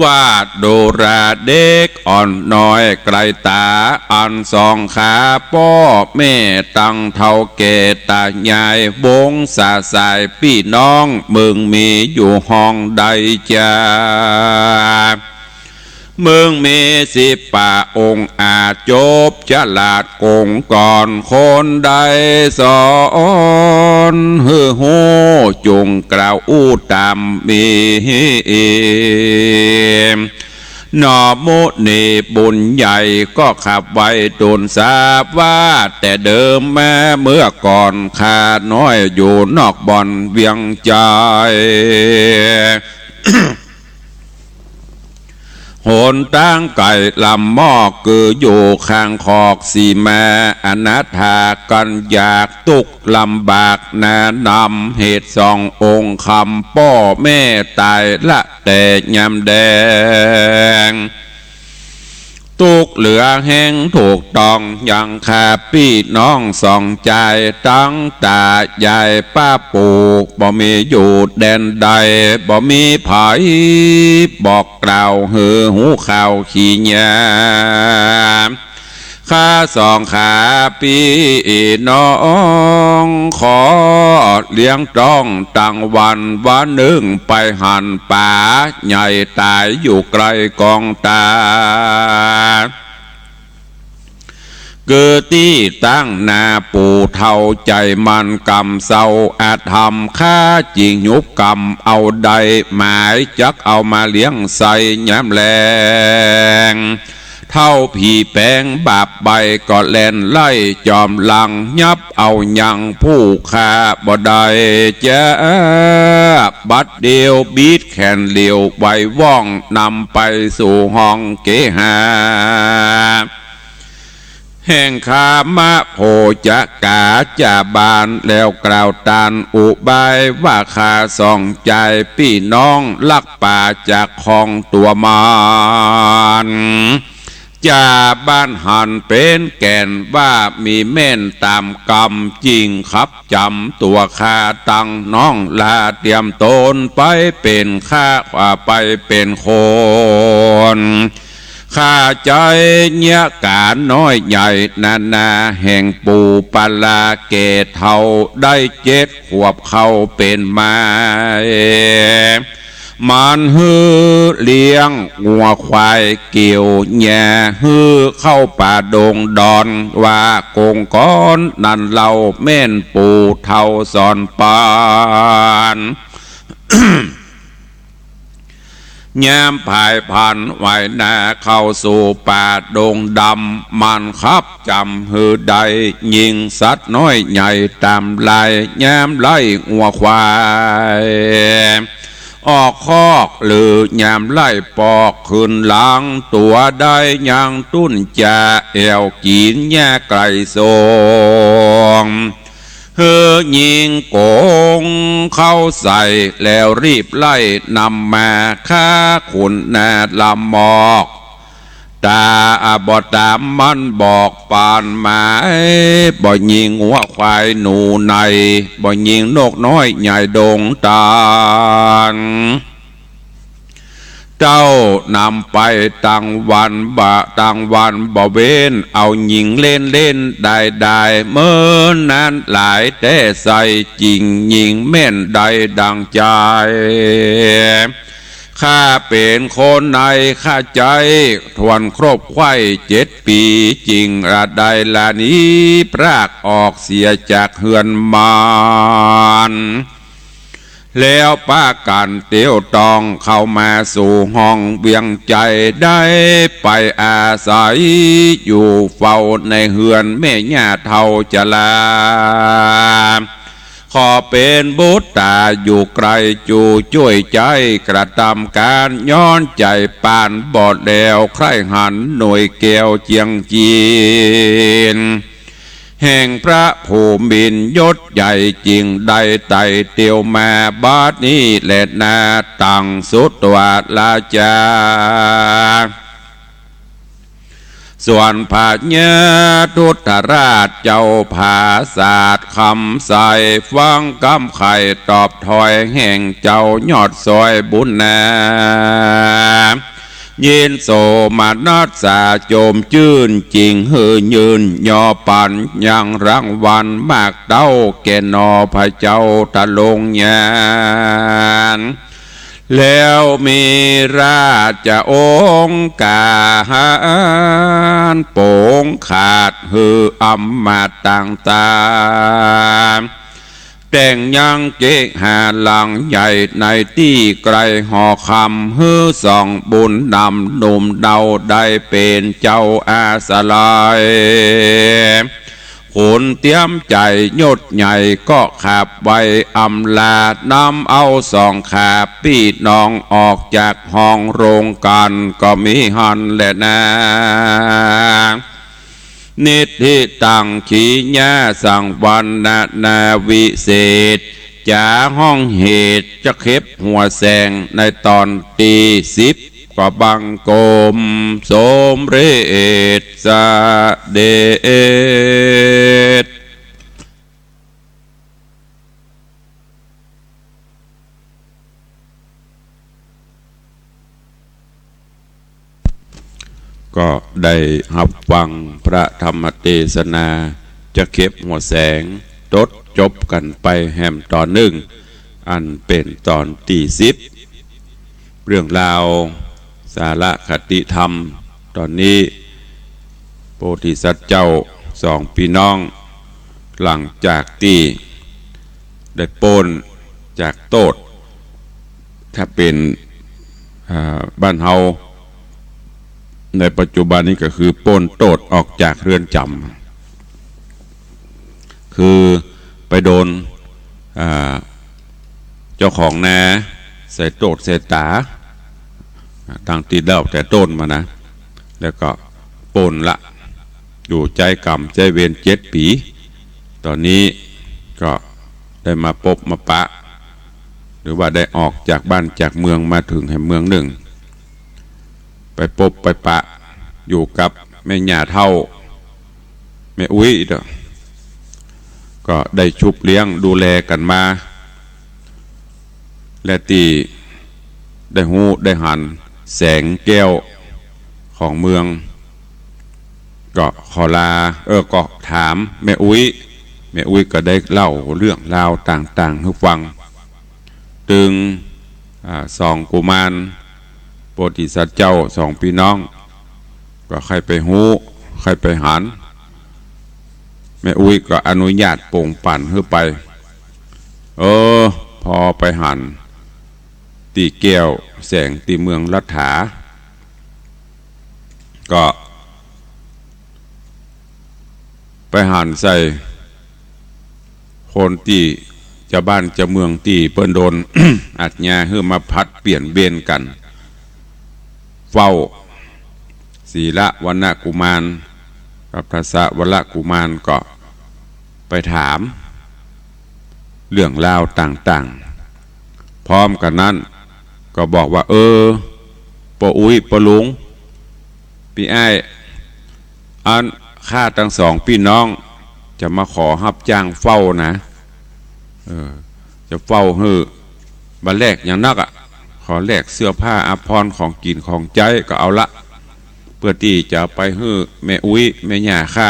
ว่าดูราเด็กอ่อนน้อยไกลต๋า อันสองขาป้อแม่ตังเฒ่าแก่ต๋ายาย วงศาสายปี้น้อง มึงมีอยู่ห้องใดจา มึงมีสิบประองค์อาจ จบฉลาดกงก่อนคนใดสอน หื้อฮู้จุ่งกล่าวอู้ต๋ามมี หน่อมุนีบุญใหญ่ก็ขับไว้ตูนสาบว่า แต่เดิมมาเมื่อก่อนข้าน้อยอยู่นอกบ่อนเวียงใจ๋ หนตางไก๋ลำมอก คืออยู่ข้างขอกสีมา อนาถากันอยาก ตุ๊กข์ลำบากหนานำ เหตุสององค์คำป้อแม่ต๋ายละแต่ยามแดง ตุ๊กข์เหลือแฮงถูกต้องยังข้าปี้น้องสองจาย ตังต๋ายายป้าปู่ บ่มีอยู่แดนใด บ่มีใผบอกกล่าวหื้อฮู้ข่าวขี้ยา ข้าสองขาปี้น้อง ขอเลี้ยงต้องตังวัน วันนึ่งไปหันป๋าใหญ่ต๋ายอยู่ใก้กองต๋า คือตี้ตั้งหน้าปู่เฒ่าใจ๋มั่นกำเศร้าอธรรม ข้าจิงยุบกำเอาได้หมาย จักเอามาเลี้ยงใส่ยามแลง เฒ่าผีแป๋งบาปใบ้ก็แล่นไล่จอมหลัง ยับเอายังผู้ข้าบ่ได้จา บัดเดียวบิดแขนเหลียวไวว่อง นำไปสู่ห้องเกหา เ แห่งคามโภจกาจาบาล แล้วกล่าวตานอุบายว่า ข้าสองจายปี้น้องลักป๋าจากของตั๋วมัน จาบาลหันเป๋นแก่นว่า มีแม่นต๋ามกำ จึงขับจ๋ำตั๋วข้าตังน้องลา เตรียมต๋นไปเป๋นข้า ไปเป๋นคน ข้าใจ๊เยียะก๋านน้อยใหญ่นานา แห่งปู่ปาลาแก่เฒ่าได้เจ็ดขวบเข้าเป๋นมา มันหื้อเลี้ยงงัวควายเกี่ยวหญ้า หื้อเข้าป่าดงดอน ว่ากงกรนั้นเล่า แม่นปู่เฒ่าสอนปาน ยามผายผันไหวนาเข้าสู่ป่าดงดำ มันขับจ๋ำหื้อได้ยิงสัตว์น้อยใหญ่ต๋ามลาย ยามไล่งัวควายออกคอก หรือยามไล่ปอกขึ้นหลังตั๋วได้ ยังตุ้นจะแอ่วกิ๋นหญ้าไกลส่ง หื้อยิงก๋งเข้าใส่ แล้วรีบไล่นำมา ข้าขุนนาละหมอก ต๋าบ่ต๋ามมันบอกปานหมาย บ่ยิงงัวควายหนูใน บ่ยิงนกน้อยใหญ่ดงตาน เต้านำไปตังวันบ่ ตังวันบ่เว้น เอายิงเล่นเล่นได้ได้ เมินนานหลายแต๊ใส่ จึงยิงแม่นได้ดั่งใจ๋ ข้าเป๋นคนใน ข้าใจ๊ถ้วนครบไขว้เจ็ดปี๋ จึงละได้ละหนีพรากออกเสียจากเฮือนมาร แล้วปากั๋นเตียวต้องเข้ามาสู่ห้องเวียงใจ๋ ได้ไปอาศัยอยู่เฝ้าในเฮือนแม่ย่าเฒ่าจรา ขอเป๋นบุตต๋าอยู่ใก้ จูจ้วยใจ๊กระตำก๋าน ย้อนใจ๋ปานบ่แลว ใคร่หันหน่วยแก้วเจียงจีน แห่งพระผู้มียศใหญ่ จึงได้ไต่เตียวมาบัดนี้แลนา ตังสุตวาลาจา ส่วนพญาทุตราชเจ้าผาสาทคำใส ฟังกำไขตอบถ้อยแห่งเจ้ายอดซอยบุญนา ยินโสมนัสสาจมจื้น จึงหื้อยื่นยอปันยังรางวัลมากเต้า แก่หน่อพระเจ้าตะลงยาน แล้วมีราชองค์ก๋าหารโป๋งขาด หื้ออำมาตย์ต่างๆ แต่งยังเกหาหลังใหญ่ในตี้ไกลหอคำ หื้อสองบุญนำหนุ่มเดาได้เป๋นเจ้าอาศรัย ขุนเตียมใจ๋ยศใหญ่ก็ขับไว้อำลา นำเอาสองข้าปี้น้องออกจากห้องโรงกั๋น ก็มีหั้นแลนา นิทธิตัง ขีญา สังวรรณนาวิเศษ จ๋าฮ้องเหตุจะเข็บหัวแสง ในต๋อนตี้สิบ ก็บังคมสมเร็จเสด็จ ก็ได้ฮับฟังพระธรรมเตสนา จะเข็บหัวแสง ตดจบกั๋นไปแหมต๋อนนึ่ง อันเป๋นต๋อนตี้สิบ เรื่องราวสาระคติธรรม ต๋อนนี้ โพธิสัตว์เจ้าสองปี้น้อง หลังจากตี้ได้ป๊นจากโต้ษ ถ้าเป๋น อ่า บ้านเฮาในปัจจุบันนี้ก็คือป๊นโต้ษออกจากเฮือนจ๋ำ คือไปโดน อ่า เจ้าของนาใส่โต้ษใส่ต๋า ตั้งตี้เล่าแต่ต้นมานะ แล้วก็ป๊นละ อยู่ใจ๊ก๋รรมใจ๊เวรเจ็ดปี๋ ต๋อนนี้ก็ได้มาปบมาปะ หรือว่าได้ออกจากบ้านจากเมืองมาเถิงแหมเมืองนึ่ง ไปปบไปปะอยู่กับแม่ย่าเฒ่า แม่อุ๊ยเนาะ ก็ได้ชุบเลี้ยงดูแลกั๋นมา และตี้ได้ฮู้ได้หันแสงแก้วของเมือง ก็ขอลา เออ ก็ถามแม่อุ๊ย แม่อุ๊ยก็ได้เล่าเรื่องราวต่างๆ หื้อฟัง ตึง อ่า สองกุมารโพธิสัตว์เจ้าสองปี้น้อง ก็ใค่ไปฮู้ ใค่ไปหัน แม่อุ๊ยก็อนุญาตโป่งปั่นหื้อไป เออ พอไปหันตี้แก้วแสงตี้เมืองรัฐา ก็ ไปหันใส่คนตี้จาวบ้านจาวเมืองตี้เปิ้นโดน อาชญาหื้อมาผลัดเปลี่ยนเวรกั๋นเฝ้า สีละวรรณกุมารกับทสะวรรณกุมารก็ไปถาม เรื่องราวต่างๆ พร้อมกั๋นนั้นก็บอกว่า เออ ป้ออุ๊ย ป้อลุง ปี้อ้าย อันข้าตังสองปี้น้องจะมาขอฮับจ้างเฝ้านะ เออ จะเฝ้าหื้อ บ่แลกหยังนักอะ ขอแลกเสื้อผ้าอาภรณ์ของกิ๋นของใจ๊ก็เอาละ เปื้อตี้จะไปหื้อแม่อุ๊ยแม่ย่าข้า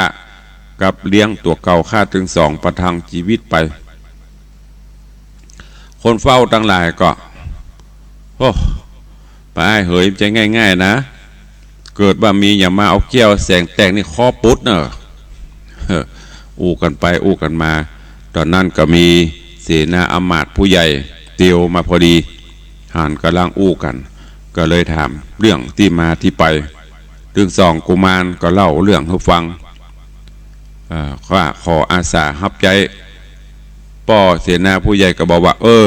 กับเลี้ยงตั๋วเก่าข้าตึงสองประทังจีวิตไป คนเฝ้าตังหลายก็ โอ้ ป้ออ้ายเหย บ่ใจ้ง่ายๆ นะ เกิดว่ามีหยังมาเอาแก้วแสงแตกนี่คอปุดเน่อ อู้กั๋นไปอู้กั๋นมา ต๋อนนั้นก็มีเสนาอำมาตย์ผู้ใหญ่เตียวมาพอดี หันก่ำลังอู้กั๋น ก็เลยถามเรื่องตี้มาตี้ไป ตึงสองกุมารก็เล่าเรื่องหื้อฟัง เอ่อ ว่าขออาสาฮับใจ๊ ป้อเสนาผู้ใหญ่ก็บอกว่า เออ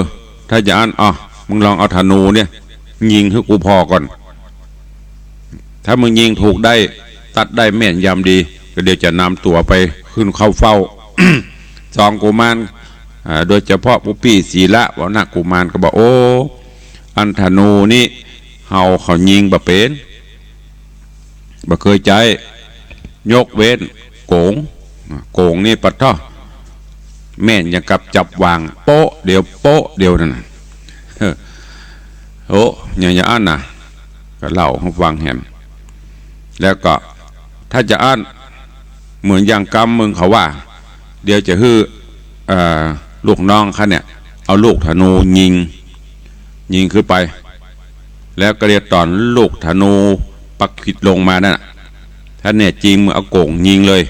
ถ้าจะอั้น อ่ะ มึงลองเอาธนูเนี่ย ยิงหื้อกูผ่อก่อน ถ้ามึงยิงถูกได้ ตัดได้แม่นยำดี ก็เดี๋ยวจะนำตั๋วไปขึ้นเข้าเฝ้า สองกุมาร อ่า โดยเฉพาะปุปปี้สีละวรรณกุมารก็บอก โอ้ อันธนูนี่ เฮาเขายิงบ่เป๋น บ่เกยใจ๊ ยกเว้นโก๋ง โก๋งนี่ปะเต๊าะ แม่นอย่างกับจับวาง โป๊ะเดียว โป๊ะเดียวนั่นน่ะ โอ้ อย่าง อย่างอั้นน่ะ ก็เล่าหื้อฟังแหม แล้วก็ ถ้าจะอั้น เหมือนอย่างกำมึงเขาว่า เดี๋ยวจะหื้อ เอ่อ ลูกน้องข้าเนี่ย เอาลูกธนูยิง ยิงขึ้นไป แล้วก็เดี๋ยวต๋อนลูกธนูปักผิดลงมานั่นน่ะ ถ้าแน่จริงมึงเอาโก๋งยิงเลย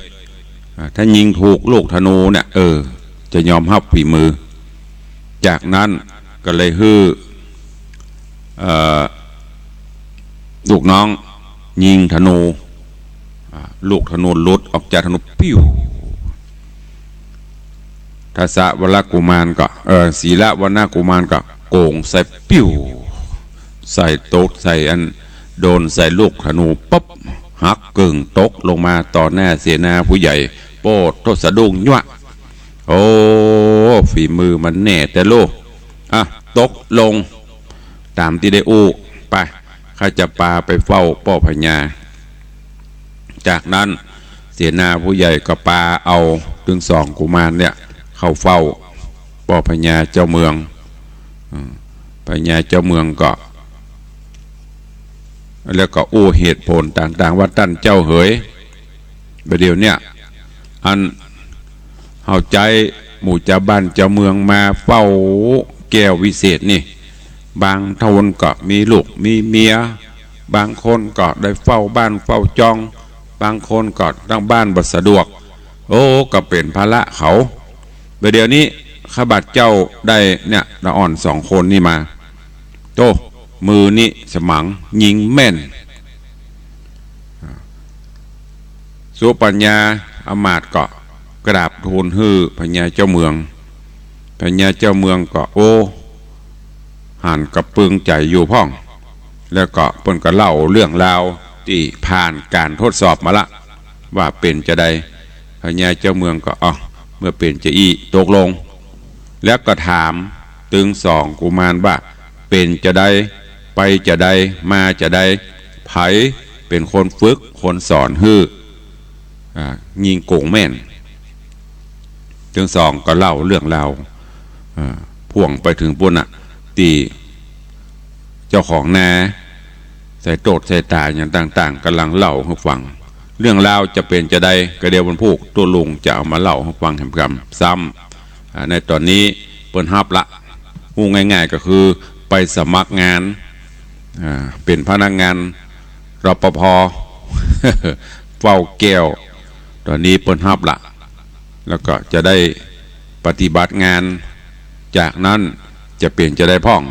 อ่า ถ้ายิงถูกลูกธนูเนี่ย เออ จะยอมฮับฝีมือ จากนั้นก็เลยหื้อ เอ่อ ลูกน้องยิงธนู อ่า ลูกธนูหลุดออกจากธนู ปิ้ว ทสะวรรณกุมารก็ เอ่อ สีละวรรณกุมารก็โก๋งใส่ ปิ้ว ใส่ตก ใส่อัน โดนใส่ลูกธนูปุ๊บ หักเกิ่งตกลงมาต่อหน้าเสนาผู้ใหญ่ โป้โธ่ สะดุ้งยั่ว โอ้ ฝีมือมันแน่แต๊ลูก อ่ะ ตกลง ต๋ามตี้ได้อู้ ไป ข้าจะปาไปเฝ้าป้อพญา จากนั้นเสนาผู้ใหญ่ก็ปาเอาตึงสองกุมารเนี่ย เข้าเฝ้าป้อพญาเจ้าเมือง อืม พญาเจ้าเมืองก็ แล้วก็อู้เหตุผลต่างๆ ว่า ต้านเจ้าเหย บ่าเดี่ยวเนี่ย อันเฮาใจ๊หมู่จาวบ้านจาวเมืองมาเฝ้าแก้ววิเศษนี่ บางคนก็มีลูกมีเมีย บางคนก็ได้เฝ้าบ้านเฝ้าจอง บางคนก็ตั้งบ้านบ่สะดวก โอ้ ก็เป๋นภาระเขา บ่าเดี่ยวนี้ข้าบาดเจ้าได้เนี่ย ละอ่อนสองคนนี่มา โธ่ มือนี่สมัง ยิงแม่น สุปัญญาอำมาตย์ก็กราบทูลหื้อพญาเจ้าเมือง พญาเจ้าเมืองก็ โอ้ หันกระเปืองใจ๋อยู่พ่อง แล้วก็เปิ้นก็เล่าเรื่องราวตี้ผ่านก๋านทดสอบมาละ ว่าเป๋นจาใด พญาเจ้าเมืองก็ อ้อ เมื่อเป๋นจาอี้ ตกลง แล้วก็ถามตึงสองกุมารว่า เป๋นจาใด ไปจาใด มาจาใด ใผเป๋นคนฝึกคนสอนหื้อ อ่า ยิงโก๋งแม่น ตึงสองก็เล่าเรื่องราว อ่า พ่วงไปเถิงปู๊นน่ะ ตี้เจ้าของนา ใส่โต้ษใส่ต๋าอย่างต่างๆ ก่ำลังเล่าหื้อฟัง เรื่องราวจะเป๋นจาใด ก็เดี๋ยววันพูกตุ๊ลุงจะเอามาเล่าหื้อฟังแหมกำ ซ้ำ อ่า ในต๋อนนี้เปิ้นฮับละ อู้ง่ายๆ ก็คือไปสมัครงาน อ่า เป๋นพนักงาน รปภ เฝ้าแก้ว ต๋อนนี้เปิ้นฮับละ แล้วก็จะได้ปฏิบัติงาน จากนั้นจะเป๋นจาใดพ่อง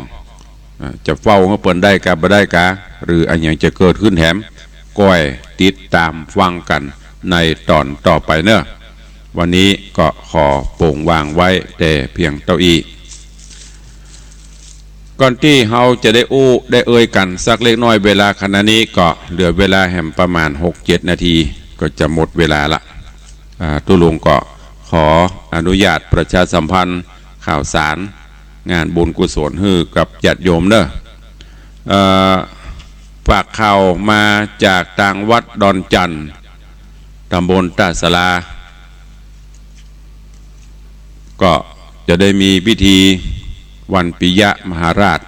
อ่า จะเฝ้าหื้อเปิ้นได้กาบ่ได้กา หรืออะหยังจะเกิดขึ้นแหม ก้อยติดต๋ามฟังกั๋นในต๋อนต่อไปเน่อ วันนี้ก็ขอโป่งวางไว้แต่เพียงเต้าอี้ ก่อนตี้เฮาจะได้อู้ได้เอ่ยกั๋นสักเล็กน้อย เวลาขณะนี้ก็เหลือเวลาแหมประมาณหกเจ็ดนาที ก็จะหมดเวลาละ อ่า ตุ๊ลุงก็ขออนุญาตประชาสัมพันธ์ข่าวสารงานบุญกุศลหื้อกับญาติโยมเน่อ เอ่อ ฝากข่าวมาจากตางวัดดอนจั่น ต๋ำบลต้าสาลา ก็จะได้มีพิธีวันปิยมหาราช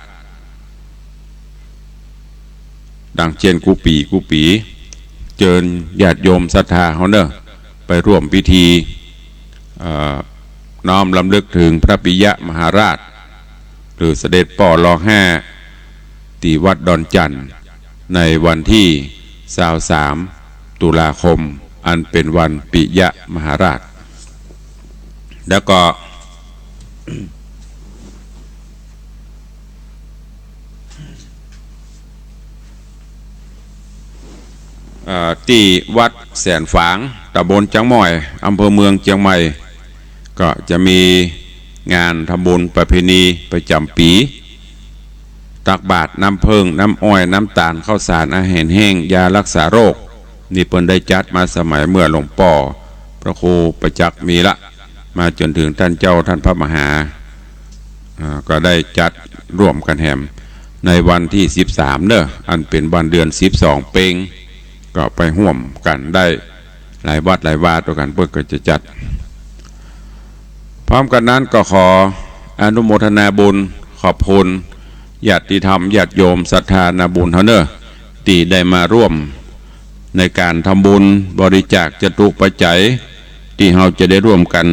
ดังเจ้นกู้ปี๋กู้ปี๋ เจิญญาติโยมศรัทธาเฮาเน่อ ไปร่วมพิธี เอ่อ น้อมรำลึกเถิงพระปิยมหาราช หรือเสด็จป้อรอห้า ตี้วัดดอนจั่น ในวันตี้ซาวสาม ตุลาคม อันเป๋นวันปิยมหาราช แล้วก็ เอ่อ ตี้วัดแสนฝาง ต๋ำบลจังม่อย อำเภอเมืองเจียงใหม่ ก็จะมีงานทำบุญประเพณีประจ๋ำปี๋ ตักบาตรน้ำเผิ้ง น้ำอ้อย น้ำต๋าล ข้าวสาร อาหารแห้ง ยารักษาโรค นี่เปิ้นได้จัดมาสมัยเมื่อหลวงป้อพระครูประจักษ์มีละ มาจ๋นเถิงต้านเจ้าต้านพระมหา อ่า ก็ได้จัดร่วมกั๋นแหม ในวันตี้สิบสามเน่อ อันเป๋นวันเดือนสิบสองเป๋ง ก็ไปฮ่วมกั๋นได้หลายวัดหลายวาตวยกั๋น เปิ้นก็จะจัด พร้อมกั๋นนั้นก็ขออนุโมทนาบุญ ขอบคุณญาติธรรมญาติโยมศรัทธานาบุญเฮาเน่อ ตี้ได้มาร่วมในก๋านทำบุญบริจาคจตุปัจจัย ตี้เฮาจะได้ร่วมกั๋น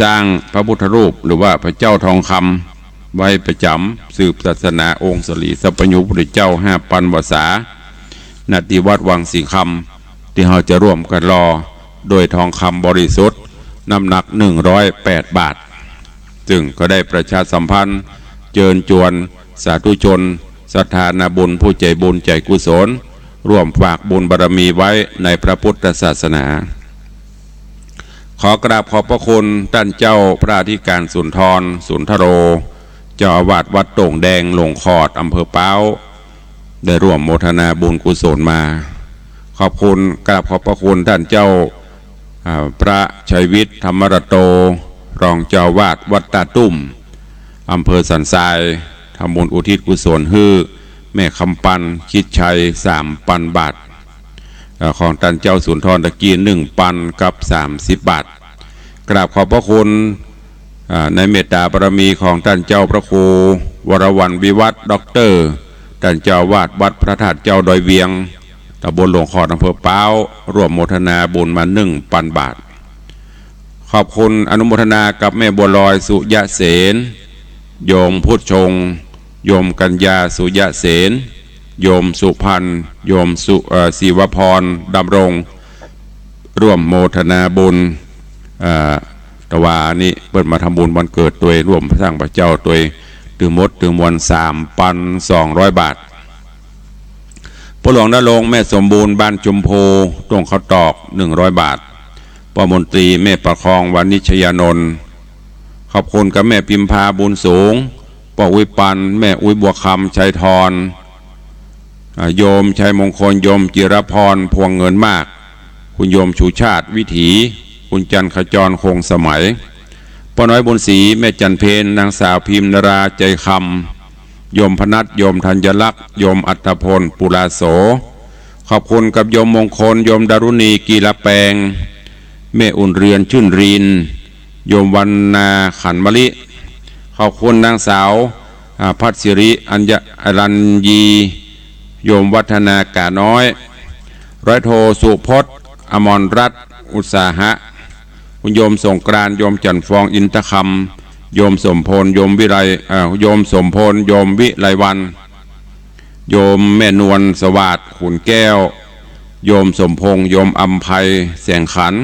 สร้างพระพุทธรูป หรือว่าพระเจ้าทองคำไว้ประจ๋ำสืบศาสนาองค์สรีสัพพัญญูพุทธเจ้าห้าปันพรรษา ณ ตี้วัดวังสิงห์คำ ตี้เฮาจะร่วมกั๋นหล่อโดยทองคำบริสุทธิ์ น้ำหนักหนึ่งร้อยแปดบาท ซึ่งก็ได้ประชาสัมพันธ์เจิญจวนสาธุชนศรัทธานาบุญผู้ใจ๋บุญใจ๋กุศล ร่วมฝากบุญบารมีไว้ในพระพุทธศาสนา ขอกราบขอบพระคุณต้านเจ้าพระอธิการสุนทร สุนทโร เจ้าอาวาสวัดโต่งแดงหลวงขอด อำเภอป๊าว ได้ร่วมโมทนาบุญกุศลมา ขอบคุณ กราบขอบพระคุณต้านเจ้า อ่า พระชัยวิทย์ ธรรมรัตโต รองเจ้าอาวาสวัดต้าตุ้ม อำเภอสันทราย ทำบุญอุทิศกุศลหื้อแม่คำปัน คิดชัย สามปันบาท เอ่อ ของต้านเจ้าสุนทรตะกี้ หนึ่งปันกับสามสิบบาท กราบขอบพระคุณ อ่า ในเมตตาบารมีของต้านเจ้าพระครูวรวรรณวิวัฒน์ ด็อกเตอร์ ต้านเจ้าอาวาสวัดพระธาตุเจ้าดอยเวียง ตำบลหลวงขอด อำเภอป๊าว ร่วมโมทนาบุญมาหนึ่งปันบาท ขอบคุณอนุโมทนากับแม่บัวลอย สุยะเสน โยมพุทธชง โยมกัญญา สุยะเสน โยมสุพรรณ โยมสุ เอ่อ ศิวพร ดำรง ร่วมโมทนาบุญ เอ่อ ตะวานี้เปิ้นมาทำบุญวันเกิดตวย ร่วมสร้างพระเจ้าตวย ตึงหมดตึงมวล สามปันสองร้อยบาท ป้อหลวงณรงค์ แม่สมบูรณ์ บ้านชมพู ต้งข้าวตอก หนึ่งร้อยบาท ป้อมนตรี แม่ประคอง วานิชยานนท์ ขอบคุณกับแม่พิมพา บุญสูง ป้ออุ๊ยปัน แม่อุ๊ยบัวคำ ชัยธร อ่า โยมชัยมงคล โยมจิรพร พวงเงินมาก คุณโยมชูชาติวิถี คุณจันทร์ขจรคงสมัย ป้าน้อยบุญศรี แม่จันทร์เพ็ญ นางสาวพิมพ์นรา ใจคำ โยมพนัส โยมธัญลักษณ์ โยมอัฏฐพล ปุราโส ขอบคุณกับโยมมงคล โยมดารุณี กีฬาแปง แม่อุ่นเรือน ชื่นริน โยมวรรณา ขันมะลิ ขอบคุณนางสาว อ่า พัชสิริ อัญญะ อรัญยี โยมวัฒนา กาน้อย ร้อยโท สุพจน์ อมรรัตน์ อุตสาหะ คุณโยมสงกรานต์ โยมจันทร์ฟอง อินทคำ โยมสมพล โยมวิไล เอ่อ โยมสมพล โยมวิไลวรรณ โยมแม่นวล สวัสดิ์ ขุนแก้ว โยมสมพงษ์ โยมอำไพ แสงขัน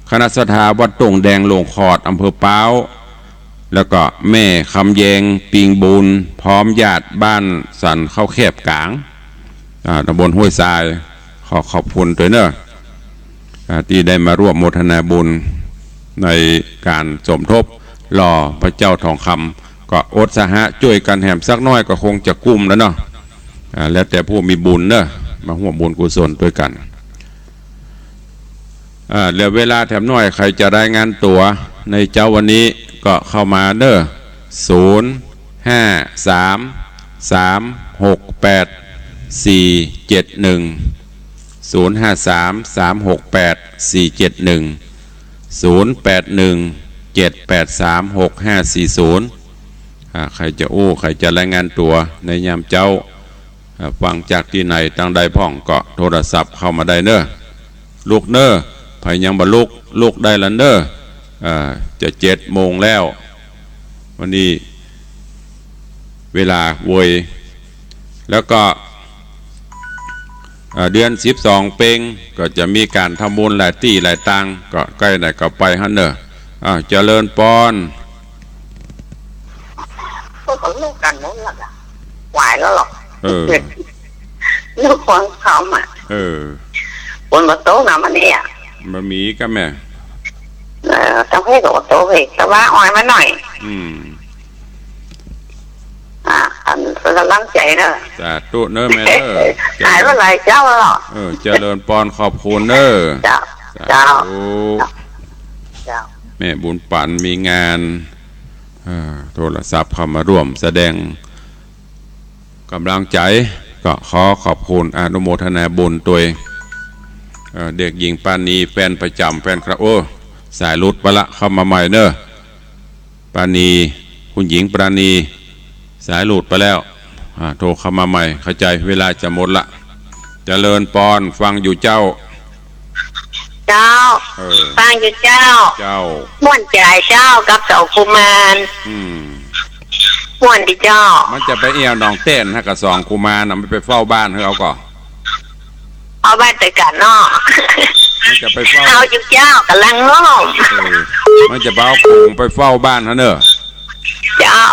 คณะศรัทธาวัดโต่งแดง โล่งขอด อำเภอป๊าว แล้วก็แม่คำแยง ปิงบุญ พร้อมญาติบ้านสันเข้าแคบก๋าง อ่า ตำบลห้วยทราย ขอขอบคุณตวยเนอะ อ่า ตี้ได้มาร่วมโมทนาบุญในก๋านสมทบหล่อพระเจ้าทองคำ ก็อดสหะจ้วยกั๋นแหมสักหน้อยก็คงจะกุ้มแล้วเนาะ อ่า แล้วแต่ผู้มีบุญเนอะ มาฮ่วมบุญกุศลตวยกั๋น อ่า เหลือเวลาแถมหน้อย ใผจะรายงานตั๋วในเจ๊าวันนี้ก็เข้ามาเนอะ ศูนย์ห้าสาม สามหกแปด สี่เจ็ดหนึ่ง ศูนย์ห้าสาม สามหกแปด สี่เจ็ดหนึ่ง ศูนย์แปดหนึ่ง เจ็ดแปดสาม หกห้าสี่ศูนย์ อ่า ใผจะอู้ ใผจะรายงานตั๋วในยามเจ๊า อ่า ฟังจากตี้ไหนตางใดพ่องก็โทรศัพท์เข้ามาได้เนอะ ลุกเนอะ ใผยังบ่ลุก ลุกได้ละเนอะ อ่า จะเจ็ดโมงแล้ว วันนี้เวลาเวย แล้วก็ อ่า เดือนสิบสองเป็งก็จะมีก๋านทำบุญหลายตี้หลายตาง ก็ใก้ไหนก็ไปหั้นเนอะ อ่า เจริญปอน พวกเขาเลิกกันหมดแล้วอะ ไหวแล้วหรอ เออ ลูกของเขาอะ เออ ฝนบ่ตกนะมันเนี่ย บ่มีก็แม่ เออ ต้องให้เขาตกเฮ้ย แต่ว่าออยมาหน่อย อืม อ่ะ อันเป็นกำลังใจ๋เนอะ สาธุเนอะแม่เนอะ หายไปหลายเจ๊าแล้วหรอ เออ เจริญปอน ขอบคุณเนอะ เจ้า สาธุ เจ้า เจ้า แม่บุญปั๋นมีงาน อ่า โทรศัพท์เข้ามาร่วมแสดงก๋ำลังใจ๋ ก็ขอขอบคุณอนุโมทนาบุญตวย เอ่อ เด็กหญิงปราณี แฟนประจ๋ำ แฟนคลับ โอ้ สายหลุดไปละ เข้ามาใหม่เนอะ ปราณี คุณหญิงปราณี สายหลุดไปแล้ว อ่า โทรเข้ามาใหม่ เข้าใจ๋ เวลาจะหมดละ เจริญปอน ฟังอยู่เจ้า เจ้า เออ ฟังอยู่เจ้า เจ้า ม่วนใจ๋เจ้ากับสองกุมาร อืม ม่วนดีเจ้า มันจะไปเอี่ยวหนองแต้นฮะกับสองกุมารน่ะ มันไปเฝ้าบ้านหื้อเอาก่อ เอาบ้านไปกั๋นเนาะ มันจะไปเฝ้า เอาอยู่เจ้า ก๋ำลังโน้ม เออ มันจะไปเอาโขงไปเฝ้าบ้านฮะเนอะ เจ้า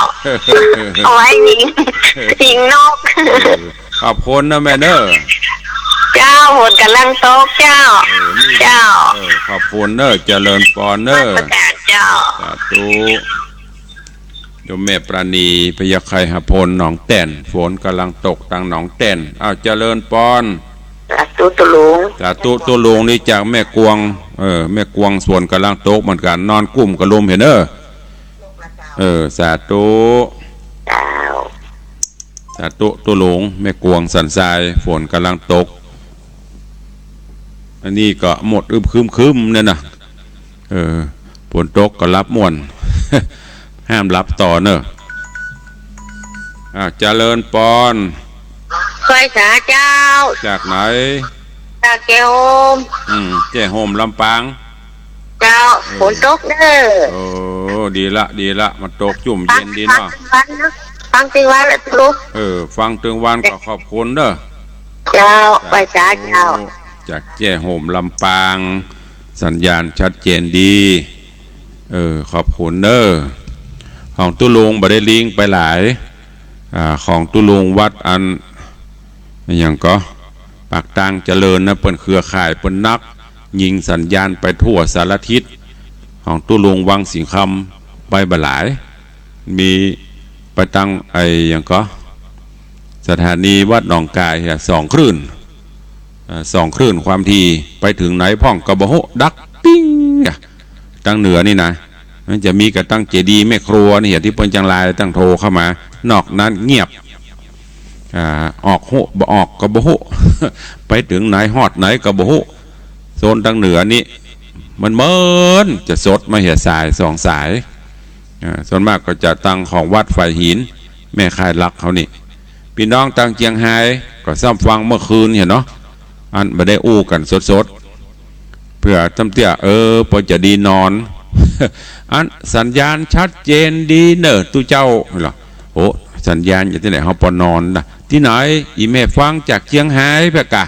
เอาไว้ยิง ยิงนก เออ ขอบคุณนะแม่เนอะ เจ้า ฝนก๋ำลังตกเจ้า เออ นี่ เจ้า เออ ขอบคุณเนอะ เจริญปอนเนอะ นมัสก๋านเจ้า สาธุ โยมแม่ปราณี พญาไคหพล หนองแต้น ฝนก๋ำลังตกตางหนองแต้น อ้าว เจริญปอน สาธุตุ๊ลุง สาธุตุ๊ลุง นี่จากแม่กวง เออ แม่กวง ฝนก๋ำลังตกเหมือนกั๋น นอนกุ้มกะลุมเหียเนอะ เออ สาธุ เจ้า สาธุตุ๊ลุง แม่กวงสันทราย ฝนก๋ำลังตก อันนี้ก็หมดอึมครึมๆ เนี่ยนะ เออ ฝนตกก็หลับม่วน ห้ามหลับต่อเนอะ อ่ะ เจริญปอน คอยสาเจ้า จากไหน จากแจ้ห่ม อืม แจ้ห่มลำปาง เจ้า เออ ฝนตกเด้อ โอ้ ดีละ ดีละ มันตกจุ่มเย็นดีเนาะ ฟังตึงวันนะ ฟังตึงวันละตุ๊ลุง เออ ฟังตึงวันก็ขอบคุณเด้อ เจ้า สาธุ ไหว้สาเจ้า จากแจ้ห่มลำปาง สัญญาณชัดเจนดี เออ ขอบคุณเด้อ ของตุ๊ลุงบ่ได้ลิงก์ไปหลาย อ่า ของตุ๊ลุงวัดอัน อะหยังก็ ปากตางเจริญนะ เปิ้นเครือข่ายเปิ้นนัก ยิงสัญญาณไปทั่วสารทิศ ของตุ๊ลุงวังสิงห์คำไปบ่หลาย มีไปตางไอ้หยังก็ สถานีวัดหนองกายอะ สองคลื่น เอ่อ สองคลื่นความถี่ ไปเถิงไหนพ่องก็บ่ฮู้ ดักปิ้งอะ ตางเหนือนี่นะ มันจะมีกระตั้งเจดีย์แม่ครัวนี่ ตี้เปิ้นจังไลน์ตั้งโทรเข้ามา นอกนั้นเงียบ อ่า ออกฮู้บ่ออกก็บ่ฮู้ ไปเถิงไหนฮอดไหนก็บ่ฮู้ โซนตางเหนือนี่ มันเหมือนจะสดมาเหียสายสองสาย อ่า ส่วนมากก็จะตังของวัดฝายหิน แม่ค่ายหลักเขานี่ ปี้น้องตางเจียงฮายก็ซ้ำฟังเมื่อคืนหั้นเนาะ อันบ่ได้อู้กั๋นสดๆ เปื้อจ้ำเตี้ย เออ ปอจะดีนอน อันสัญญาณชัดเจนดีเน่อตุ๊เจ้า เหรอ โอ้ สัญญาณอยู่ตี้ไหน เฮาปอนอนนะ ตี้ไหน อี่แม่ฟังจากเจียงฮายเปื้อกะ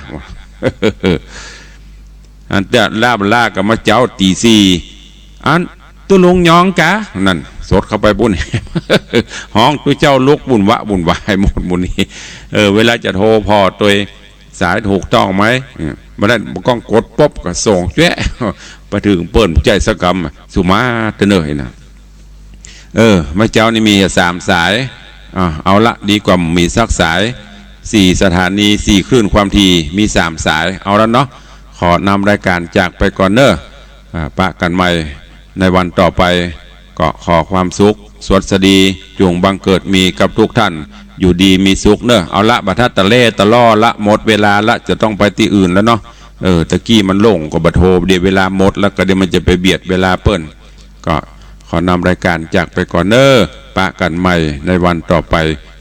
อันเตี้ยล่าบ่ล่าก็มาเจ๊าตี๋สี่ อันตุ๊ลุงยองกะ นั่น สดเข้าไปปุ้น ฮ้องตุ๊เจ้าลุกวุ่นวะวุ่นวายหมดหมู่นี้ เออ เวลาจะโทรผ่อตวย สายถูกต้องไหม เออ บ่ได้ บ่ก้องกดปุ๊บก็ส่งแจ๊ะ ไปเถิงเปิ้นบ่ใจ้สักกำ สุมาเตอร์เน่อนะ เออ เมื่อเจ๊านี่มีสามสาย อ่า เอาละ ดีกว่าบ่มีสักสาย สี่สถานี สี่คลื่นความถี่ มีสามสาย เอาละเนาะ ขอนำรายการจากไปก่อนเน่อ อ่า ปะกั๋นใหม่ในวันต่อไป ก็ขอความสุขสวัสดี จุ่งบังเกิดมีกับทุกท่าน อยู่ดีมีสุขเน่อ เอาละ บ่ทัดตะเล่ตะล่อละ หมดเวลาละ จะต้องไปตี้อื่นแล้วเนาะ เออ ตะกี้มันโล่งก็บ่โทร เดี๋ยวเวลาหมดแล้วก็เดี๋ยวมันจะไปเบียดเวลาเปิ้น ก็ขอนำรายการจากไปก่อนเน่อ ปะกั๋นใหม่ในวันต่อไป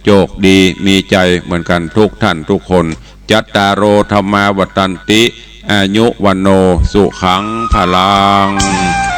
โจคดีมีใจ๋เหมือนกั๋นทุกท่านทุกคน จัตตาโร ธัมมา วัฑฒันติ อายุ วัณโณ สุขัง พลัง